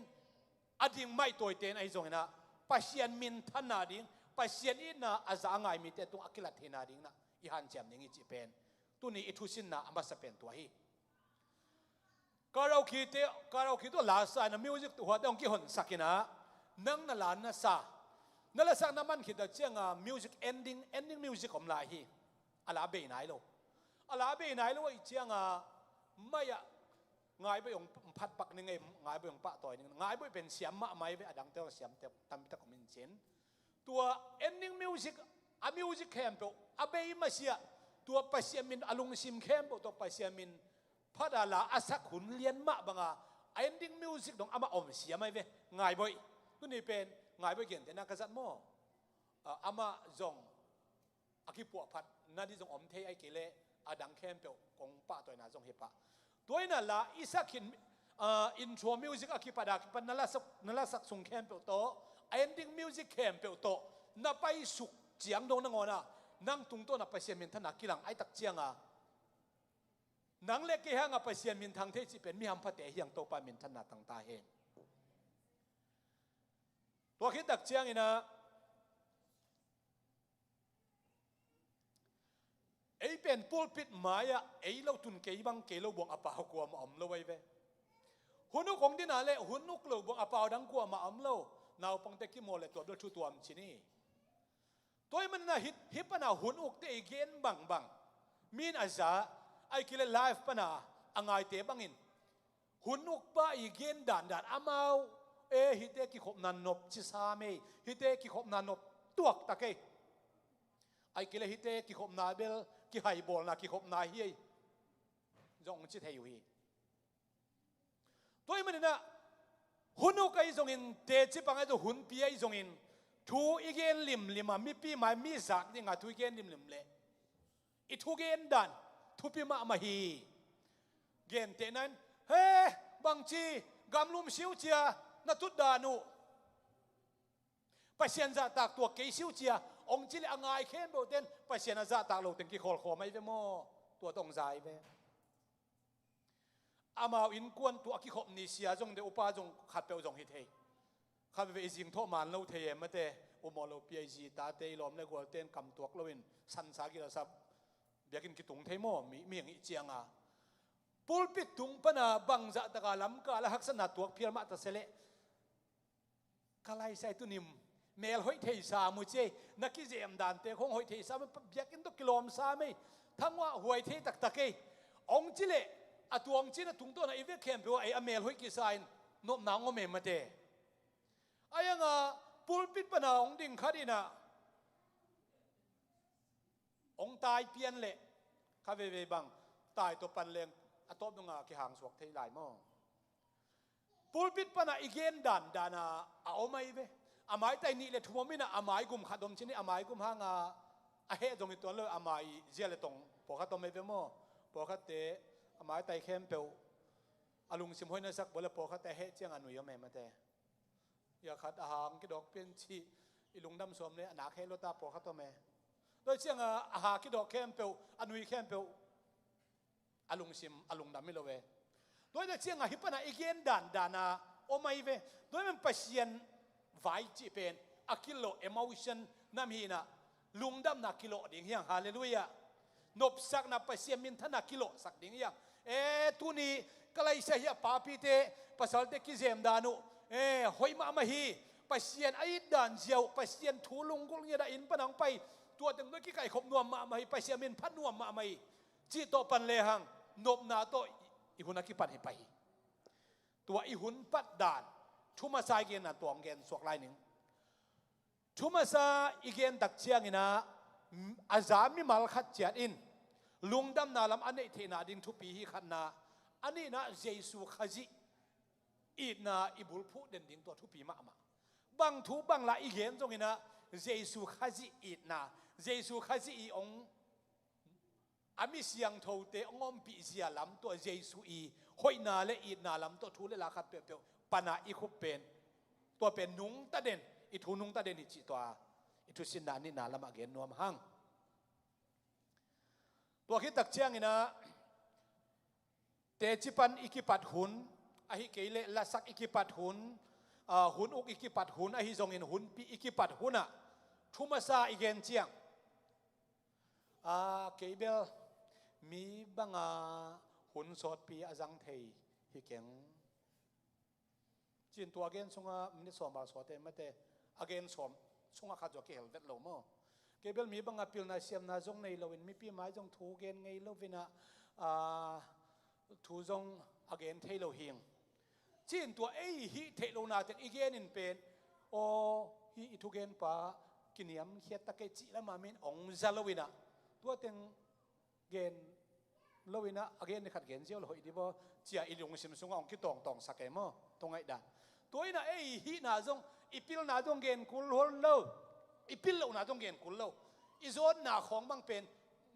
a ding mah i tawite in ahi zongin ah Pasian minthanna ding, Pasian itna a za a ngai mite tungah a kilat theihna dingin ah i hanciam ding hi cih pen tuni i thusinna a masa pen tua hi. Karaoke te, karaoke tawh la sa in ah music huate hong kihonsak in ah, nang na la na sa, na lasak na man khit tak ciangah music ending, ending music om lai hi. A la bei nai lo. A la bei nai lo ahih ciangah mai-ah ngaiboih hong phat pak ning ei, ngaiboih hong pahtawi ning. Ngaiboih pen siam mahmah hi ve, a dangte hong siam tampi tak om in cin. Tua ending music, a music khempeuh a bei masiah, tua Pasian min, a lungsim khempeuh tawh Pasian min phat a la a sak hun lian mah banga a ending music dong amah om siam ahi ve. Ngaiboih, tuni pen Ngaiboih gentehna ka zat maw? Ah, amah zong a kipuahphat nading zong om thei, ahih kei leh a dang khempeuh kong pahtawina zong hi pah. Tua in ah la i sak khin, ah, intro music a kipat a kipat na lasak, na lasak sung khempeuh tawh, a ending music khempeuh tawh na paisuk ciang dong nangawn ah nang tungtawn ah Pasian minthanna kilang ahih tak ciangah, nang le kei hangah Pasian minthang thei cih pen mi hamphate hi hang, Topa minthanna tang ta hen. Tua khit tak ciangin ah ei pen pulpit mai-ah ei lo tun, kei bang kei lo buang a pau kuamah om lo ahi ve. Hun uk hong din a leh hun uk lo buang a pau dang kuamah om lo. Naupangte kimawl leh tua bel thu tuam ci ni. Tua ahih manin ah hih, hih pan a hun ukte i gen bangbang, mi in a za, ahih kei leh live pan a a ngaite bangin, hun ukpa i gen dandan, amau, e, hihte kikhopna nop ci sam ei, hihte kikhopna nop tuaktak ei, ahih kei leh hihte kikhopna bel kihaibawl na kikhopna hi ei, zong ci thei uh hi. Tua ahih manin ah hun uk ahi zongin, teci pang ahi zong, hunpi ahi zongin, thu i gen limlim a, mipi mai mi zak ding a thu i gen limlim leh i thugen dan thupi mahmah hi. Gentehna in, he, bangci, gamlum siu cia, na tut dan uh, Pasian zahtak tuak kei siu cia, hong ci leh a ngai khempeuhte in Pasian a zahtak lo teng kikhawlkhawm ahi ve maw? Tua tawh hong za ahi ve. Amau innkuan tua a kikhop ni sia zong de, upa zong khatpeuh zong hi thei. Kha veve i zingthawh man lo thei e mate, umawh lopi a i zi tate, i lawm le gualte in kamtuak loin sansa gil a sap, biakinn kitung thei maw, mi, mi hang ih cianga. Pulpit tung pana bangzah taka lamkal a haksatna tuak phial mah ta se leh, ka laisai tunim, mel hoih thei sam uh ci ei, na kizem dante khong hoih thei sam ei, biakinn tawh kilawm sam ei, thanguah huai thei taktak ei, hong ci leh, a tuang cin a tungtawn a i vek khempeuh ah ei a mel hoih kisa in nopna hong om ei mate. Ahi hanga pulpit pana hong ding khat in ah, hong tai pian leh, kha veivei bang, tai tawh pan leng a tawp dong a kihangsuak thei lai maw? Pulpit pana i gen dandan a, a om ahi ve. A maitai nih le thum om in ah, a maigum khat om cin hi, a maigum hanga a heh zong hi tuan lo, a mai zia le tong pawlkhat om ahi ve maw? Pawlkhatte a maitai khempeuh a lungsim hoih na sak bawleh, pawlkhatte a heh ciang a nui om ahi mate. Ia khat a hang kidawk pian cih i lungdam suam le a nak heh lua ta pawlkhat om e. Tua cianga a ha kidawk khempeuh, a nui khempeuh a lungsim a lungdam hi lo ve. Tua hi tak ciangah hih panah i gen dandan a om ahi ve. Tua hi man Pasian vai cih pen a kilawh, emotion nam hinah lungdamna kilawh ding hi hang. Halleluiah. Nopsakna, Pasian minthanna kilawhsak ding hi hang. E, tuni ka laisa hi a, papite, pasalte kizem dan uh, e, hoih mahmah hi. Pasian a it dan ziau, Pasian thu lunggulh ngiat a inn pan hong pai, tua teng tawh kikaikhop nuam mahmah hi, Pasian min phat nuam mahmah hi, cih tawh pan lehang nopna tawh i hun a kipan hi pah hi. Tua i hun pat dan, thu masa i genna tua hong gen suak lai ning. Thu masa i gen tak cianginah a za mimal khat ciat in lungdamna lam a neih theihna ding thupi hi, khatna. A nihna, Jesu Khazih itna i bulphuh den ding tua thupi mahmah. Bang thu bang la i gen zonginah Jesu Khazih itna, Jesu Khazih i hong a mi siangthote hong ompih zia lam, tua Jesu i hoihna le itna lam tawh thu le la khat peuhpeuh pana i khup pen, tua pen nungta den, i thu nungta den hi cih tua i thusinna nihna lamah gen nuam hang. Tua khit tak cianginah teci pan i kipat hun, ahi kei leh lasak i kipat hun, a, hun uk i kipat hun, ahi zongin hunpi i kipat hunah thu masa i gen ciang, a, kei bel mi banga hun sawtpi a zang thei hi keng, ci-in tua a gen sungah minit sawm val sawte mate, a gen sawm sungah khat zong a kihel vet lo maw. Kei bel mi banga pilna siamna zong nei loin, mipi mai zong thu gen ngei loinah, a, thu zong a gen thei lo hing, ci-in tua ei hih theih lohna teng i genin pen, aw, hih i thugenpa kiniamkhiat ta kei cih lamah min ong za loinah, tua teng gen loinah a gen ni khat gen ziau lo hoih dih baw, cia i lungsim sungah hong kitawngtawngsak e maw, tua ngaihdan. Tua inah ei hihna zong, i pilna zong gen kul lo, i pil lohna zong gen kul lo, i zawnna khawng bang pen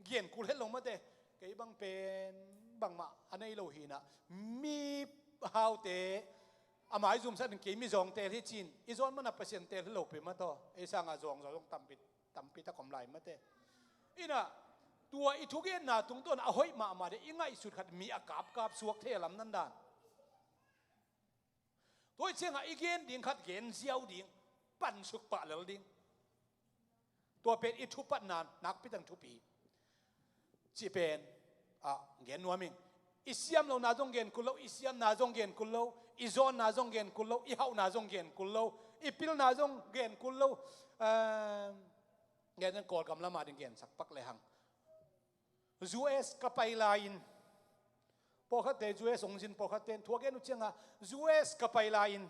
gen kul het lo mate. Kei bang pen bangmah a nei lo hinah, mi haute a maizumsat in kei mizawng teel hi ci-in i zawn mana Pasian teel hi lo pi mataw. Ei sanga zawngzaw zong tampi tampi tak om lai mate. Inah tua i thugenna tungtawn a hoih mahmah deh, i ngaihsut khat mi a kapkap suak thei a lam nandan. Tua i ciangah i gen ding khat gen ziau ding, pansuk pah lel ding. Tua pen i thupatna nakpi tang thupi cih pen, ah, gen nuam ing. I siam lohna zong gen kul lo, i siamna zong gen kul lo, i zawnna zong gen kul lo, i hauhna zong gen kul lo, i pilna zong gen kul lo. Ehm, gen in Kawlgam lamah ding gensak pak lehang, U S ka pai lai-in, pawlkhatte U S hong zin pawlkhatte in thu a gen uh ciangah, U S ka pai lai-in,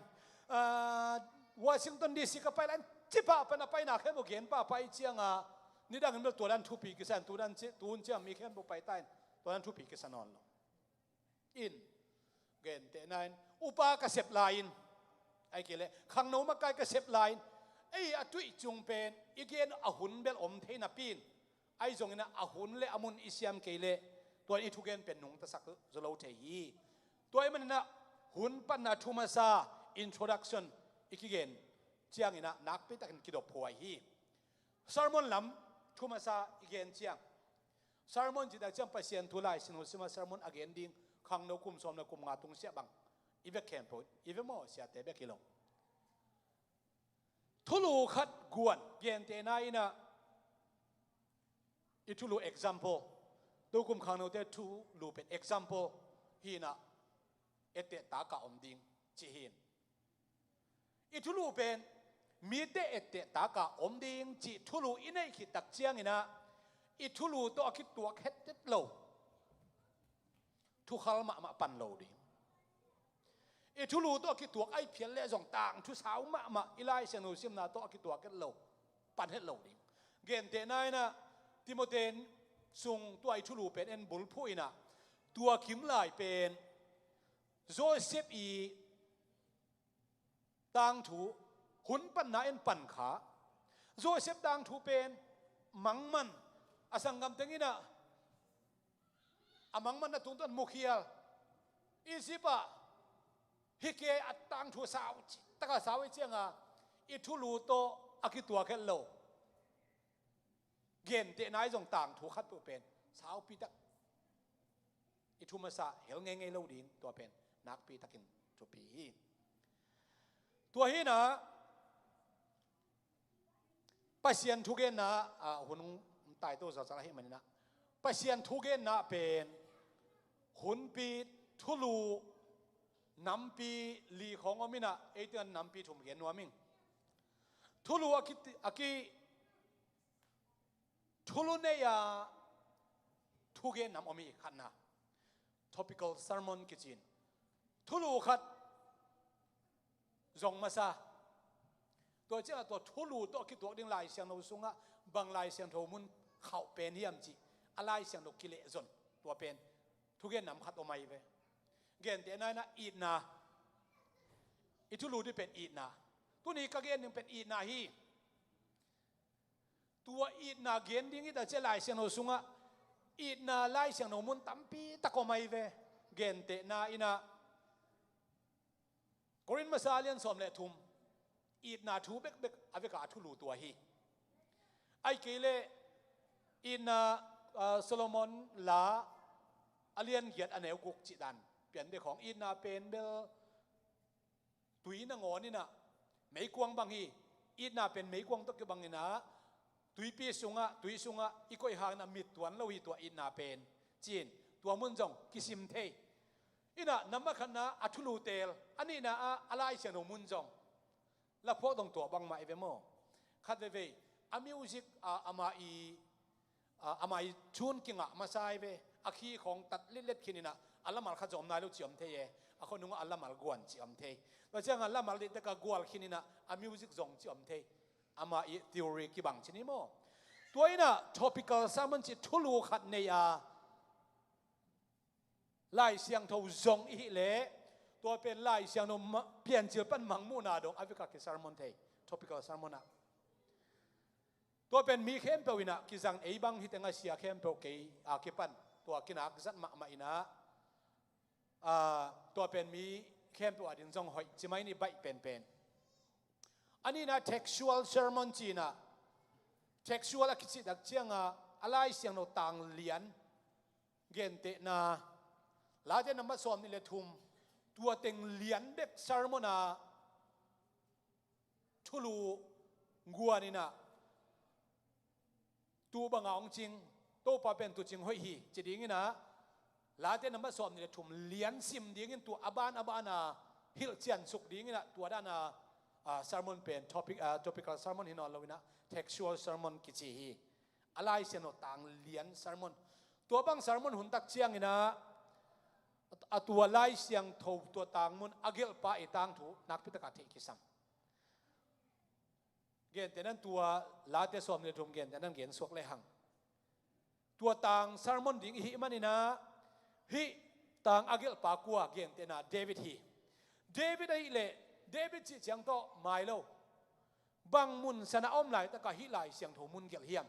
ah, Washington D C ka pai lai-in, cipah pan a paina khempeuh gen pahpah i ciangah, nidangin bel tua dan thupi kisa in, tu dan ci-, tun ciang mi khempeuh pai ta in, tua dan thupi kisa nawn lo. In, gentehna in, upa ka sep lai-in, ahi kei leh khangno makai ka sep lai-in, ei a tuih cung pen i gen a hun bel om thei napi in, ahi zongin a hun le a mun i siam kei leh tua in i thugen pen nungtasak zo lo thei hi. Tua ahih maninah hun panna thu masa, introduction, i kigen cianginah nakpi takin kidop huai hi. Sermon lam thu masa i gen ciang, sermon cih tak ciang Pasian thu Lai Siangtho simah sermon a gen ding khangno kum sawm le kum nga tungsiah bang i vek khempeuh i ve maw, siate bek hi lo. Thulu khat guan, gentehna inah i thulu example, tukum khangnote thulu pen example hinah, etteh taka om ding cih hin. I thulu pen mite etteh taka om ding cih thulu i neih khit tak cianginah i thulu tawh a kituak het het lo, thukhal mahmah pan lo ding. I thulu tawh a kituak ahi phial leh zong tangthu sau mahmah, i Lai Siangtho simna tawh a kituak het lo, pan het lo ding. Gentehna inah Timothy sung tua i thulu pen en bulphuh inah, tua kim lai pen Joseph i tangthu, hun panna en pan kha. Joseph tangthu pen mangman, a sanggam tenginah a mangmanna tungtawn mukhial. Egypt ah hi kei a tangthu sau, taka sau i cianga i thulu tawh a kituak het lo. Gentehna i zong tangthu khat peuh pen saupi tak i thu masa hel ngeingei lo ding, tua pen nakpi takin thupi hi. Tua hinah Pasian thugenna, ah, hun hong taito zawzal ahih maninah Pasian thugenna pen hunpi thulu nampi li khawng om inah, eite nampi thum gen nuam ing. Thulu a ki, a ki thulu nei-a thugen nam om hi. Khatna, topical sermon kici-in thulu khat zong masa. Tua ciangah tua thulu tawh a kituak ding Lai Siangtho sungah bang Lai Siangtho mun khauh pen hiam cih a Lai Siangtho kilehzon, tua pen thugen nam khat om ahi ve. Gentehna inah itna, i thulu ding pen itna. Tuni ka gen ding pen itna hi. Tua itna gen ding i ta ciah Lai Siangtho sungah itna Lai Siangtho mun tampi tak om ahi ve. Gentehna inah Korin masa a lian sawm le thum, itna thu bekbek a veka a thulu tua hi. Ahih kei leh itna, ah, Solomon la a lian giat a neu guk cih dan pian bek khawng itna pen bel tui nangawn inah meikuang bang hi. Itna pen meikuang tawh kibang inah tuipi sungah, tui sungah i koih hang inah mit tuan lo hi tua itna pen, ci-in tua mun zong kisim thei. Inah nambat khatna a thulu tel, a nihna ah a Lai Siangtho mun zong. Laphuak dong tua bangmah i ve maw? Khat veivei a music, ah, amah i, ah, amah i tune kingah masa i ve. A khi khawng tat letlet khin inah a lamal khat zong om nai lo ci om thei e. A khuanung ah a lamal guan ci om thei. Tua ciangah lamal diktak a gual khin inah a music zong ci om thei. Amah i theory kibang ci ni maw? Tua inah topical sermon ci thulu khat nei-a Lai Siangtho zong i hih leh, tua pen Lai Siangtho ma-, Piancil pan Mangmuhna dong a veka ki sermon thei, topical sermon ah. Tua pen mi khempeuh inah kizang, ei bang hi teng a sia khempeuh kei a kipan tua kinak zat mahmah inah, ah, tua pen mi khempeuh ading zong hoih ci mai ni, baih penpen. A nihna textual sermon ci inah, textual a kicihtak ciangah a Lai Siangtho tang lian, gentehna Late nambat sawm nih le thum, tua teng lian bek sermon a thulu guan inah tu banga hong cing, Topa pen tuucing hoih hi ci ding inah Late nambat sawm nih le thum lian sim dingin tua a ban a ban a hilh ciansuk ding inah tua dan a, ah, sermon pen topic, ah, topical sermon hi nawn lo inah textual sermon kici hi. A Lai Siangtho tang lian sermon. Tua bang sermon hun tak ciang inah a tua Lai Siangtho tua tang mun a gelhpa i tangthu nakpi taka theih kisam. Gentehna in tua Late sawm nih le thum gentehna in gen suak lehang, tua tang sermon ding i hih man inah hih tang a gelhpa kua? Gentehna David hi. David ahih leh David cih ciang tawh mai lo. Bang mun san a om laitakah hih Lai Siangtho mun gelh hiam?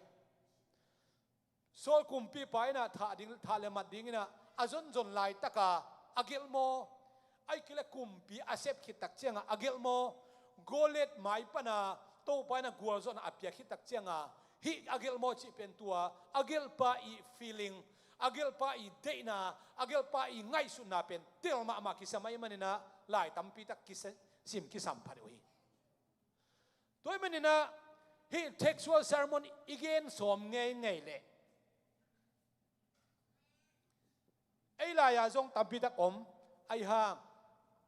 Saul kumpipa inah thah ding, thah le mat ding inah a zonzon laitaka a gelh maw? Ahih kei leh kumpi a sep khit tak cianga a gelh maw? Goliath mai pana Topa inah gualzawhna a pia khit tak cianga hih a gelh maw cih pen tua a gelhpa i feeling, a gelhpa i deihna, a gelhpa i ngaihsutna pen tel mahmah kisam ahih man inah lai tampi tak kisa-, sim kisam phadeuh hi. Tua ahih man inah hih textual sermon i gen sawm ngeingei leh ei lai-ah zong tampi tak om. Ahi hang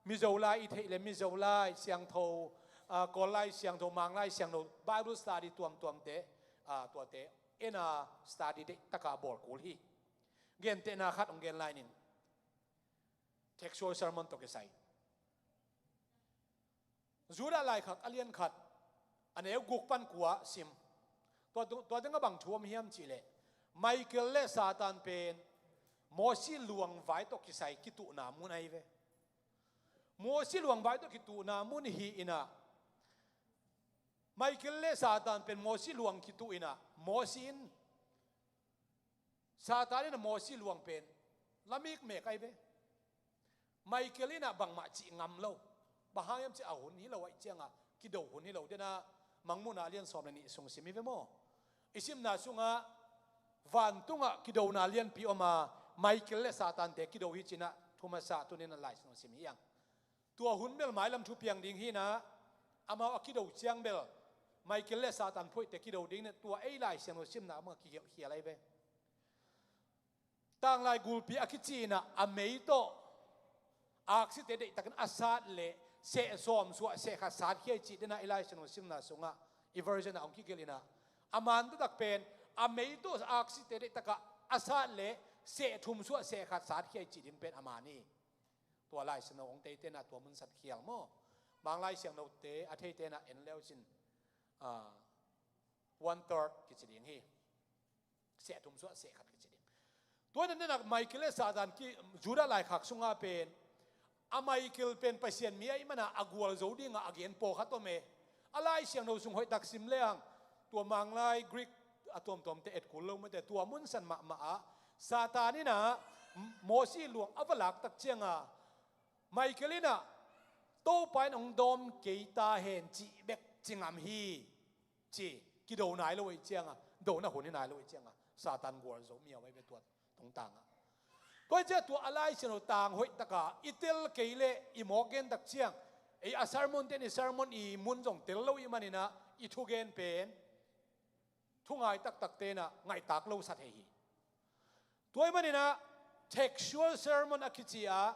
Mizo lai i theih leh Mizo lai siangtho, ah, Kawl lai siangtho, Mang lai siangtho, Bible study tuamtuamte, ah, tuate en a study deih taka bawl kul hi. Gentehna khat hong gen lai ning. Textual sermon tawh kisai. Judah laikhak a lian khat a neu guk pan kua sim. Tua, tua teng a bang thu om hiam cih leh Michael le Satan pen Mosi luang vai tawh kisai kituhna mun ahi ve. Mosi luang vai tawh kituhna mun hi inah Michael le Satan pen Mosi luang kituh inah Mosi in Satan inah Mosi luang pen la mikmek ahi ve. Michael inah bangmah cih ngam lo. Bang hang hiam cih a hun hi lo ahih cianga kido hun hi lo. Dena Mangmuhna lian sawm le nih sung sim hi ve maw? I simna sungah vantungah kidona lianpi om a, Michael le Satan te kido hi ci-in ah thu masa tuni-in ah Lai Siangtho sim hi hang. Tua hun bel mailam thu piang ding hi-in ah, amau a kido ciang bel Michael le Satan phoihte kido ding in ah tua ei Lai Siangtho simna mah kikhial ahi ve. Tanglai gulpi a kici-in ah a mei tawh aksite deihtakin a sat leh seh sawm suah seh khat satkhia hi cih den ah i Lai Siangtho simna sungah i version ah hong kigelh in ah, a man taktak pen a mei tawh aksite deihtakah a sat leh seh thum suah seh khat satkhia hi cih ding pen a man hi. Tua Lai Siangtho hong theite in ah tua mun sat khial maw? Mang Lai Siangthote a theite in ah en le uh cin, ah, one third kici ding hi. Seh thum suah seh khat kici ding. Tua hi-in ah Michael le Satan ki, Judah laikhak sungah pen a Michael pen Pasian mi ahih manin ah a gualzo dingah a gen pawlkhat om e. A Lai Siangtho sung hoihtak sim lehang, tua Manglai Greek a tuamtuamte et kul lo mate, tua mun san mahmah ah Satan in ah Mosi luang a va lak tak ciangah Michael in ah, "Topa in hong dawm kei ta hen," cih bek ci ngam hi, ci, kido nai lo ahih ciangah, dona hun hi nai lo ahih ciangah Satan gualzo miau ahi ve tua tungtangah. Tua hi ciah tua a Lai Siangtho tang hoihtakah i tel kei leh i mawk gen tak ciang, ei a sermon te in i sermon i mun zong tel lo ahih manin ah i thugen pen thungai taktakte in ah ngaihtak lo sa thei hi. Tua ahih manin ah textual sermon a kici a,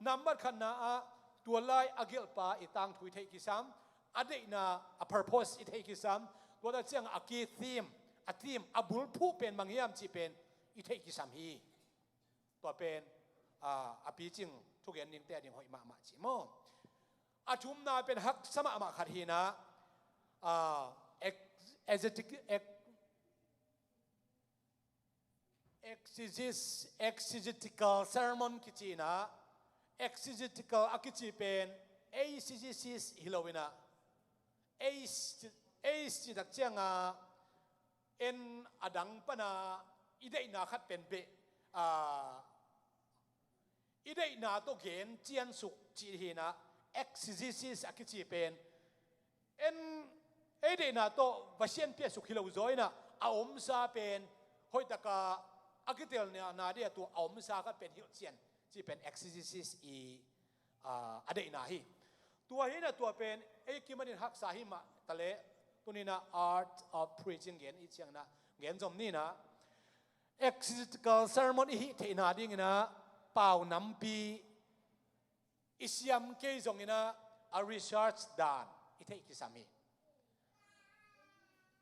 nambat khatna ah tua lai a gelhpa i tangthu i theih kisam, a deihna, a purpose i theih kisam, tua tak ciang a key theme, a theme, a bulphuh pen bang hiam cih pen i theih kisam hi. Tua pen, ah, a picing thugen dingte a ding hoih mahmah ci maw? A thumna pen haksa mahmah khat hi-in ah, ah, ex-, exetic-, ex-, exegesis-, exegetical sermon kici-in ah, exegetical a kici pen eisegesis hi lo-in ah, eis-, eis cih tak ciangah en a dang pan a i deihna khat pen beh, ah, i deihna tawh gen ciansuk cih hi-in ah, exegesis a kici pen en ei deihna tawh va sianpiaksuk hi lo zaw-in ah, a omsa pen hoihtakah a kitelna ding a tua a omsa khat pen hilhcian cih pen exegesis i, ah, a deihna hi. Tua hi-in ah tua pen ei kimanin haksa hi mah taleh, tuni-in ah art of preaching gen i cih ciangin ah gen zom ni-in ah, exegetical sermon i hih theihna dingin ah pau nampi i siam kei zongin ah a research dan i theih kisam hi.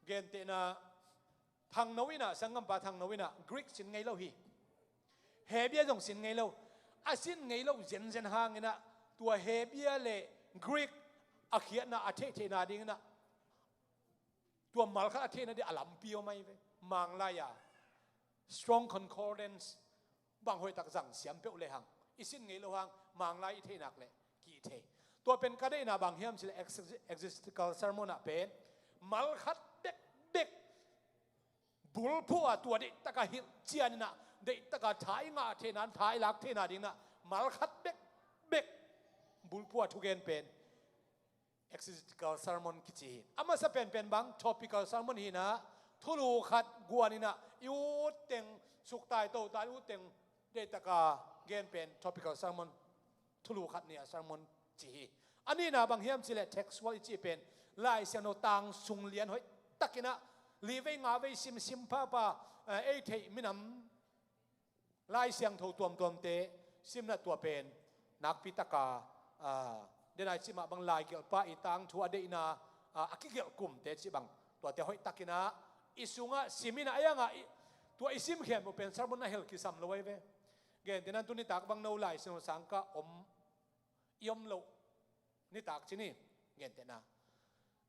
Gentehna, Thangno in ah, sanggampa Thangno in ah Greek sin ngei lo hi. Hebia zong sin ngei lo. A sin ngei lo zenzen hangin ah tua Hebia le Greek a khiatna a theihtheihna dingin ah tua malkhat a theihna ding a lampi om ahi ve. Manglai-a Strong Concordance bang hoihtak zang siam peuh lehang, i sin ngei lo hang Manglai i theih nak leh kithei. Tua pen ka deihna bang hiam cih leh ex-, exegetical sermon ah pen malkhat bekbek bulphuh a tua deihtakah hilhcian in ah, deihtakah tha i ngah theihna, tha i lak theihna dingin ah malkhat bekbek bulphuh a thugen pen exegetical sermon kici hi. A masa penpen bang topical sermon hi-in ah, thulu khat guan in ah i ut teng suktai totai, i ut teng deihtakah gen pen topical sermon, thulu khat nih a sermon ci hi. A nihna bang hiam cih leh textual i cih pen Lai Siangtho tang sung lian hoihtakin ah li vei nga vei sim, sim phapha, eh, ei theih minam Lai Siangtho tuamtuamte simna tua pen nakpi taka, ah, den a i cih mah bang lai gelhpa i tangthu a deihna, ah, a kigelh kumte cih bang tuate hoihtakin ah i sungah sim in ah, a iangah i, tua i sim khempeuh pen sermon a hel kisam lo ahi ve. Gentehna tuni tak bang no Lai Siangtho sangkah om i om loh nitak ci ni, gentehna.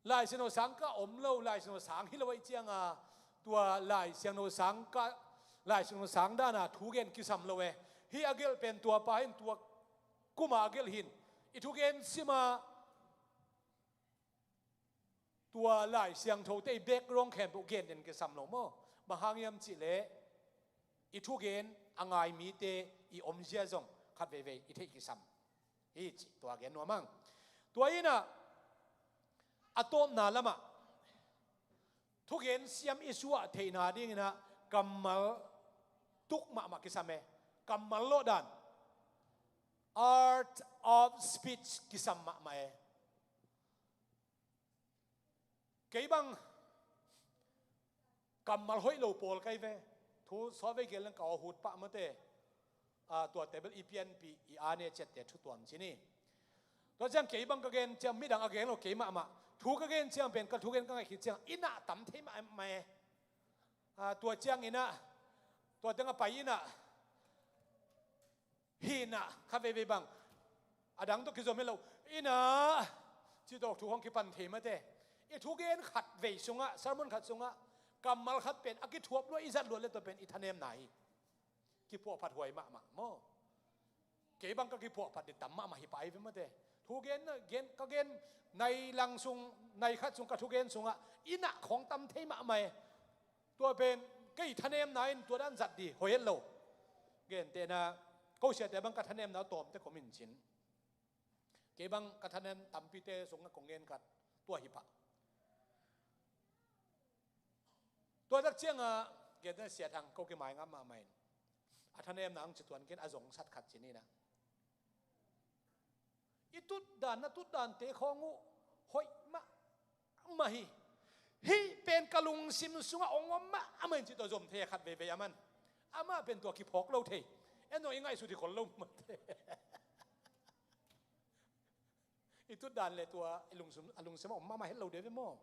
Lai Siangtho sangkah om lo, Lai Siangtho sang hi lo ahih ciangin ah, tua Lai Siangtho sangkah, Lai Siangtho sang dan a thu gen kisam lo e. Hih a gelh pen tua pa hi-in, tua kum a gelh hi-in, i thugen sim a, tua Lai Siangthote i background khempeuh gen den kisam lo maw? Bang hang hiam cih leh i thugen a ngai mite i omzia zong khat veivei i theih kisam hi cih tua gen nuam ing. Tua hi-in ah, a tawpna lamah thugen siam i suah theihna dingin ah kammal tuk mahmah kisam e. Kammal lawhdan, art of speech kisam mahmah e. Kei bang kammal hoih lo pawl ka hi ve. Thu sawtvei gel leng ka aw hut pah mate. Ah, tuate bel i pianpih i ane ciatte thu tuam ci ni. Tua ciang kei bang ka gen ciang midang a gen lo kei mahmah. Thu ka gen ciang pen ka thugen ka ngaih khit ciang i nah tam thei mahmah e. Ah, tua ciang i nah, tua teng a pai i nah. Hi nah, kha veivei bang a dang tawh kizom hi lo. I nah, cih tawh thu hong kipan thei mate. I thugen khat vei sungah, sermon khat sungah kammal khat pen a kithuap luat, i zat luat le tua pen i thanemna hi. Kipuahphat huai mahmah maw? Kei bang ka kipuahphat ding tam mahmah hi pah hi ve mate. Thugen, gen, ka gen nai lang sung, nai khat sung ka thugen sungah i nah khawng tam thei mahmah e. Tua pen kei thanemna in tua dan zat ding hoih het lo. Gentehna, ko siate bang ka thanemna tawmte kong min cin. Kei bang ka thanem tampite sungah kong gen khat tua hi pah. Tua tak ciangah gentehna Sia Thang ko kimai ngam mahmah in, a thanemna ang ci tuan ken a zongsat khat ci ni nah. I tutdan, na tutdante khawng uh hoih mahmah hi. Hih pen ka lungsim sungah hong om mahmah in cih tua zom thei a khat veivei a man. Amah pen tua kiphawk lo thei. En zong i ngaihsut hi khol lo mate. I tutdan le tua i lungsim, a lungsim a om mahmah het lo ding ve maw?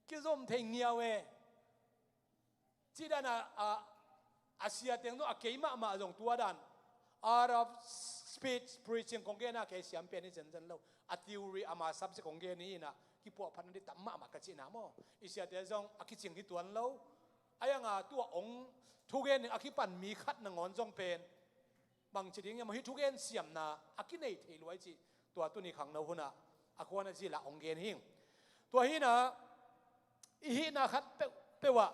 Kizom thei ngiau e. Cih dan a, a, a sia teng zong a kei mahmah zong tua dan. Art of speech preaching kong gen a kei siam pen hi zenzen lo. A theory ama subject kong gen hi nah, kipuahphatna ding tam mahmah ka cihna maw? I siate zong a kicing hi tuan lo. A ianga tua hong thugen ding a kipan mi khat nangawn zong pen bangci ding hiam, hih thugen siamna a kinei thei luai cih tua tuni khangno hunah a khuana zila hong gen hing. Tua hinah i hihna khat peuhpeuh ah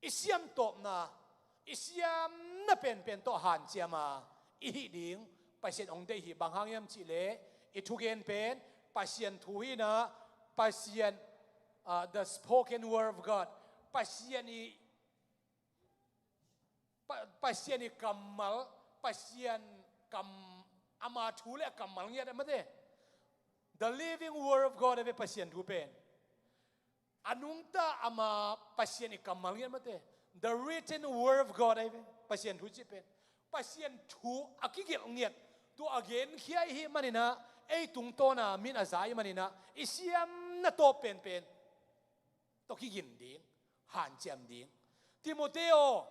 i siamtawpna, i siamna penpen tawh hanciama i hih ding Pasian hong deih hi. Bang hang hiam cihleh i thugen pen Pasian thu hinah, Pasian, ah, the spoken word of God, Pasian i Pa-, Pasian i kammal, Pasian kam, ama thu le a kammal ngiat a mate. The living word of God a ve Pasian thu pen. A nungta ama Pasian i kammal ngiat mate. The written word of God a ve Pasian thu cih pen. Pasian thu a kigelh ngiat. Tua a genkhia i hih maninah, ei tungtawna min a za i maninah, i siamna tawp penpen tawh kigin ding, hanciam ding. Timoteo,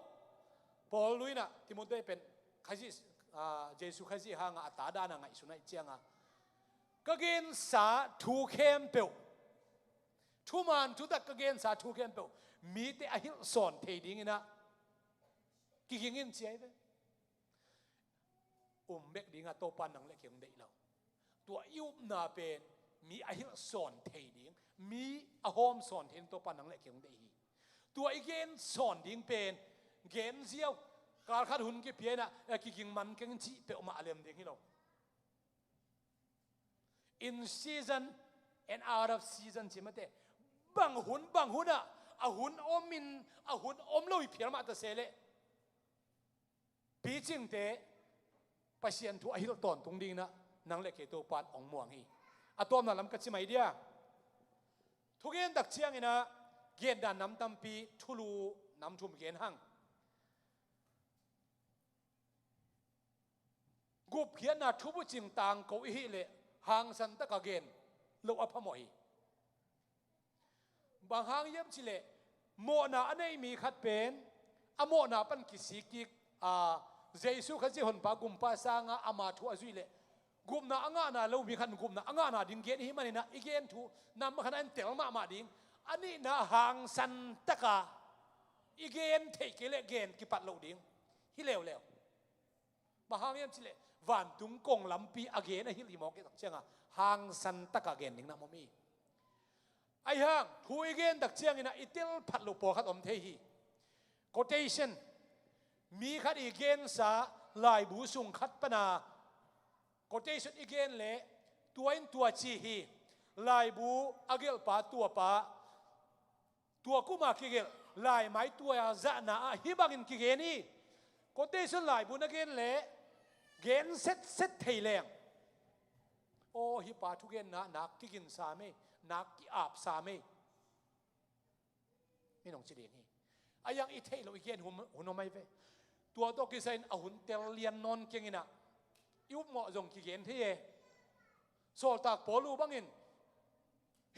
Paul luinah Timoteo pen Khazih, ah, Jesu Khazih hanga a ta dana ngaihsun ahih cianga, ka gensa thu khempeuh, thuman thutak ka gensa thu khempeuh mite a hilh sawn thei dinginah kiging in ci a hi ve. Um bek dingah Topa nang le kei hong deih lo. Tua i upna pen mi a hilh sawn thei ding, mi a hawm sawn thei ding Topa nang le kei hong deih hi. Tua i gen sawn ding pen gen ziau, kal khat hun kipia inah, eh, kiging man keng cih peuhmah a lem ding hi lo. In season and out of season ci mate. Bang hun bang hunah a hun omin a hun om lo hi phial mah ta se leh picingte Pasian thu a hilh tawntung dinginah nang le kei Topan hong muang hi. A tawpna lam ka ci mai dia. Thugen tak cianginah gendan nam tampi thulu nam thum gen hang. Gupkhiatna thubucing tangko i hih leh hangsan taka gen loh a phamawh hi. Bang hang hiam cihleh mawhna a nei mi khat pen a mawhna pan kisik kik a, Jesu Khazih honpa gumpa sanga ama thu a zuih leh gupna a ngahna lo mi khat gupna a ngahna ding gen i hih maninah i gen thu nam khat a en tel mahmah ding. A nihna hangsan taka i gen theih kei leh gen kipat loh ding hi leuleu. Bang hang hiam cihleh vantung kong lampi a gen a hilh hi mawk i tak cianga hangsan taka gen ding nam om hi. Ahi hang thu i gen tak cianginah i tel phat loh pawlkhat om thei hi. Quotation, mi khat i gensa laibu sung khat pana quotation i gen leh tua in tua ci hi. Laibu a gelhpa tuapa tua kuma kigelh Laimai tua zahna ah hih bangin kigen hi. Quotation laibu na gen leh gen setset thei leng, aw, hih pa thugenna nak kiginsa mei, nak ki-apsa mei, mi nong ci ding hi. A iang i theih loh i gen hun, hun om ai ve. Tua tawh kisai in a hun tel lian nawn keng in ah, i upmawh zong kigen thei e. Sawltak Paul uh bangin,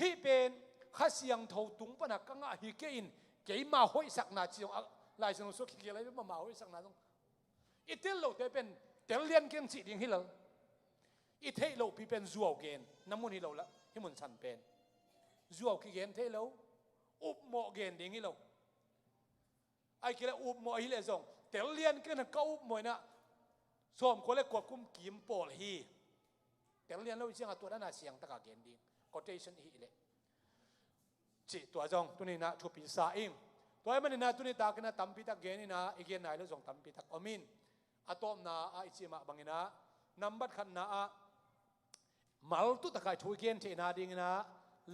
hih pen Kha Siangtho tung pana ka ngah hi kei in, keima hoihsakna ci zong, a, Lai Siangtho sua kigelh ai ve, mama hoihsakna zong. I tel lohte pen tel lian keng cih ding hi lo. I theih lohpi pen zuau gen na mun hi lo la, hih mun san pen zuau kigen thei lo. Upmawh gen ding hi lo. Ai kei leh upmawh ahih leh zong tel lian keng na ka upmawh in ah sawmkua le kua kum kim pawl hi. Tel lian lo i ciangah tua dan a siangtaka gen ding, quotation i hih leh. Cih tua zong tuni in ah thupi sa ing. Tua ahih manin ah tuni takin ah tampitak gen in ah, i gen nai lo zong tampitak om in. A tawpna ah i cih mah bangin ah, nambat khatna ah, maltu takah i thu i gen theihna dingin ah,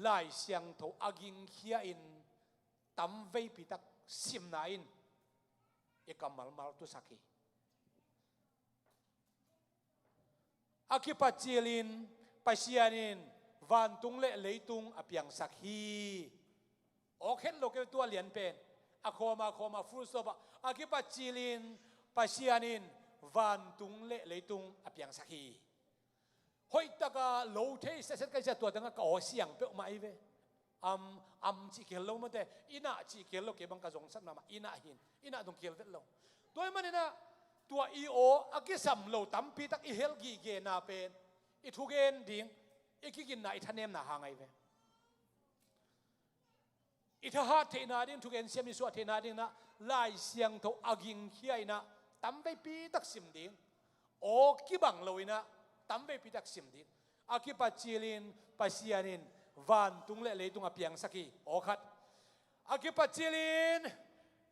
Lai Siangtho a gingkhia in tamveipi tak simna in i kammal maltusak hi. A kipat cilin Pasian in vantung le leitung a piangsak hi. Awk het lo kei tua lian pen, a khawma khawma full stop ah, a kipat cilin Pasian in vantung le leitung a piangsak hi. Hoihtaka lo thei setset ka hih ciah tua tengah ka aw siang peuhmah hi ve. Am, am cih kihel lo mate, i nah cih kihel lo, kei bang ka zongsat mahmah, i nah hi in, i nah dong kihel vet lo. Tua ahih manin ah tua i aw a kisam lo tampitak i hel gigena pen i thugen ding, i kiginna, i thanemna hang ai ve. I thahat theihna ding, thugen siam i suah theihna dingin ah Lai Siangtho a gingkhia in ah tamveipi tak sim ding. Aw kibang lo in ah tamveipi tak sim ding. A kipat cilin Pasian in vantung le leitung a piangsak hi. Aw khat. A kipat cilin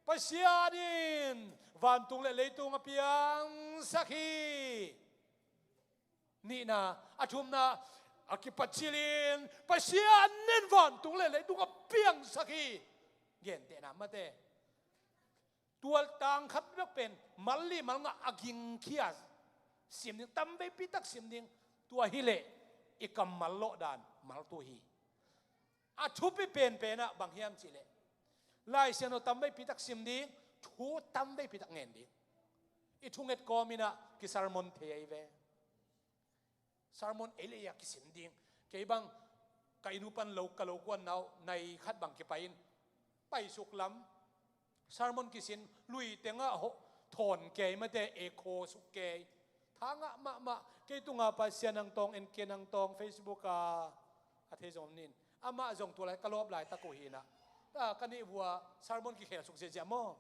Pasian in vantung le leitung a piangsak hi. Nihna, a thumna, a kipat cilin Pasian in vantung le leitung a piangsak hi. Gentehna mate. Tua tang khat bek pen mal li mal nga a gingkhia sim ding, tamveipi tak sim ding. Tua hi leh i kammal lawhdan maltu hi. A thupi penpen ah bang hiam cih leh, Lai Siangtho tamveipi tak sim ding, thu tamveipi tak ngen ding. I thunget kawm in ah kisermon thei ai ve. Sermon ei le ei a kisin ding. Kei bang ka inn uh pan lo, ka lo kuanna uh nai khat bang kipai in, paisuk lam sermon kisin, lui tengah ho, thawn kei mate, e khaw suk kei. Tha ngah mahmah, kei tunga Pasian hong tawng, en ken hong tawng, Facebook a, a thei zong om nin. Amah zong tua lai ka lawp laitak uh hi in ah, a, ka nih vua sermon kikhel suk ziahziah maw.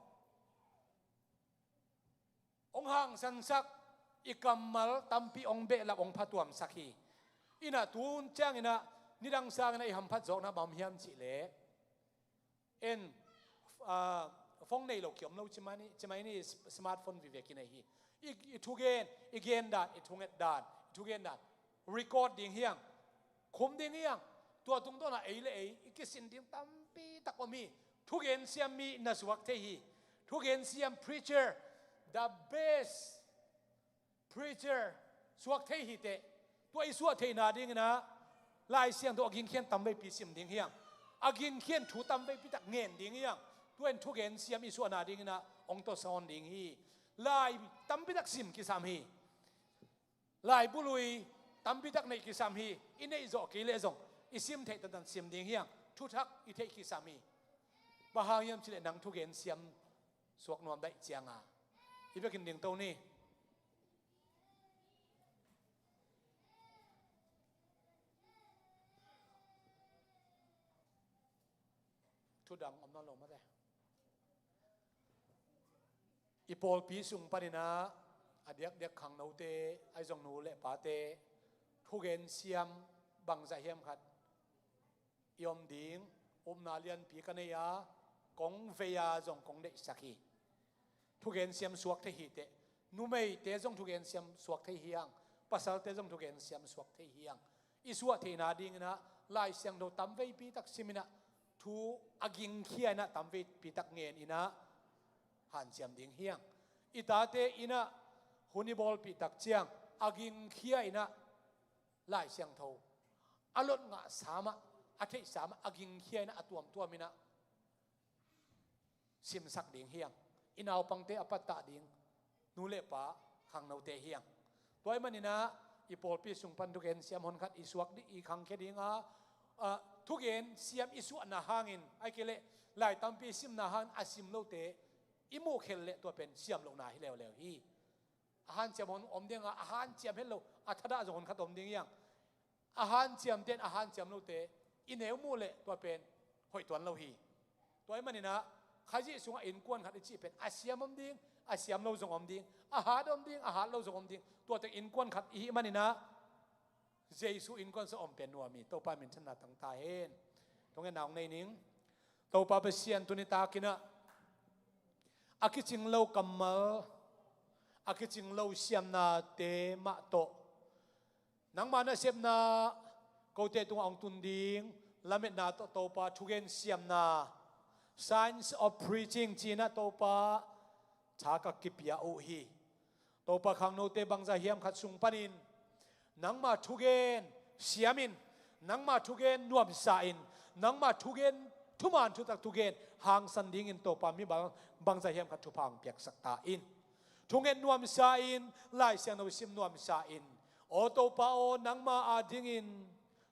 Hong hangsansak, i kammal tampi hong behlap, hong phatuamsak hi. In ah tun ciangin ah nidang sangin ah i hamphat zawkna bang hiam cih leh, en, ah, phone nei lo kiom lo, ci mai ni, ci mai ni, smartphone vive kinei hi. I, i thugen, i gen dan, i thunget dan, i thugen dan record ding hi hang, khum ding hi hang. Tua tungtawn ah ei le ei i kisin ding tampi tak om hi. Thugen siam mi na suak thei hi. Thugen siam preacher, the best preacher suak thei hi teh. Tua i suah theihna dingin ah Lai Siangtho a gingkhian tamveipi sim ding hi hang. A gingkhian thu tamveipi tak ngen ding hi hang. Tua in thugen siam i suahna dingin ah hong tawsawn ding hi. Lai tampi tak sim kisam hi. Laibu lui tampi tak neih kisam hi. I neih zawh kei leh zong i sim theih tantan sim ding hi hang. Thuthak i theih kisam hi. Bang hang hiam cih leh nang thugen siam suak nuam daih cianga i vekin dingto ni. Thudang om nawn lo mate. I pawlpi sung panin ah a diakdiak khangnote, ahi zong nu le pate, thugen siam bangzah hiam khat i om ding upna lianpi ka nei a, kong vei a zong kong deihsak hi. Thugen siam suak thei hi teh. Numeite zong thugen siam suak thei hi hang. Pasalte zong thugen siam suak thei hi hang. I suah theihna dingin ah Lai Siangtho tamveipi tak sim in ah, thu a gingkhia in ah tamveipi tak ngen in ah hanciam ding hi hang. I tate in ah hun i bawlpih tak ciang a gingkhia in ah Lai Siangtho a lot ngah sam ah, a theih sam ah a gingkhia in ah a tuamtuam in ah simsak ding hi hang. I naupangte a pattah ding nu le pa khangnote hi hang. Tua ahih manin ah i pawlpi sung pan thugen siam honkhat i suak dih, i khangkhia ding a, ah, thugen siam i suahna hangin, ahih kei leh lai tampi simna hangin a sim lote i muh khel leh tua pen siam lohna hi leuleu hi. A hanciam hon om ding a, a hanciam het lo, a thadah zong honkhat om ding hi hang. A hanciamte in a hanciam lote i neu muh leh tua pen hoih tuan lo hi. Tua ahih manin ah Khazih sungah innkuan khat i cih pen a siam om ding, a siam lo zong om ding, a hat om ding, a hat lo zong om ding. Tua teng innkuan khat i hih manin ah Jesu innkuan sung om pen nuam hi. Topa minthanna tang ta hen. Thungetna hong nei ning. Topa Pasian, tuni takin ah a kicing lo kammal, a kicing lo siamnate mah tawh nangma nasepna kote tungah hong tun ding lametna tawh Topa thugen siamna, science of preaching ci-in ah Topa tha ka kipia uh hi. Topa khangnote bangzah hiam khat sung panin nangma thugen siamin, nangma thugen nuamsa in, nangma thugen thuman thutak thugen hangsan dingin Topa mi bang, bangzah hiam khat thupha hong piaksak ta in. Thunget nuamsa in, Lai Siangtho sim nuamsa in. Aw Topa aw, nangma adingin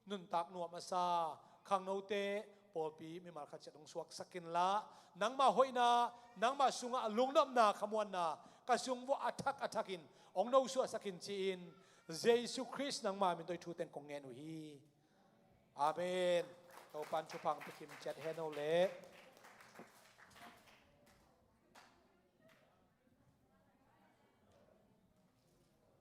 nuntak nuam a sa khangnote, pawlpi mimal khat ciat hong suaksak inla, nangma hoihna, nangma sungah lungnopna, khamuanna ka sung vuah a thak a thakin hong nosuahsak in ci-in Jesu Khrist nangma min tawh hih thu teng kong ngen uh hi. Amen. Topan thupha hong pia kim ciat hen o leh.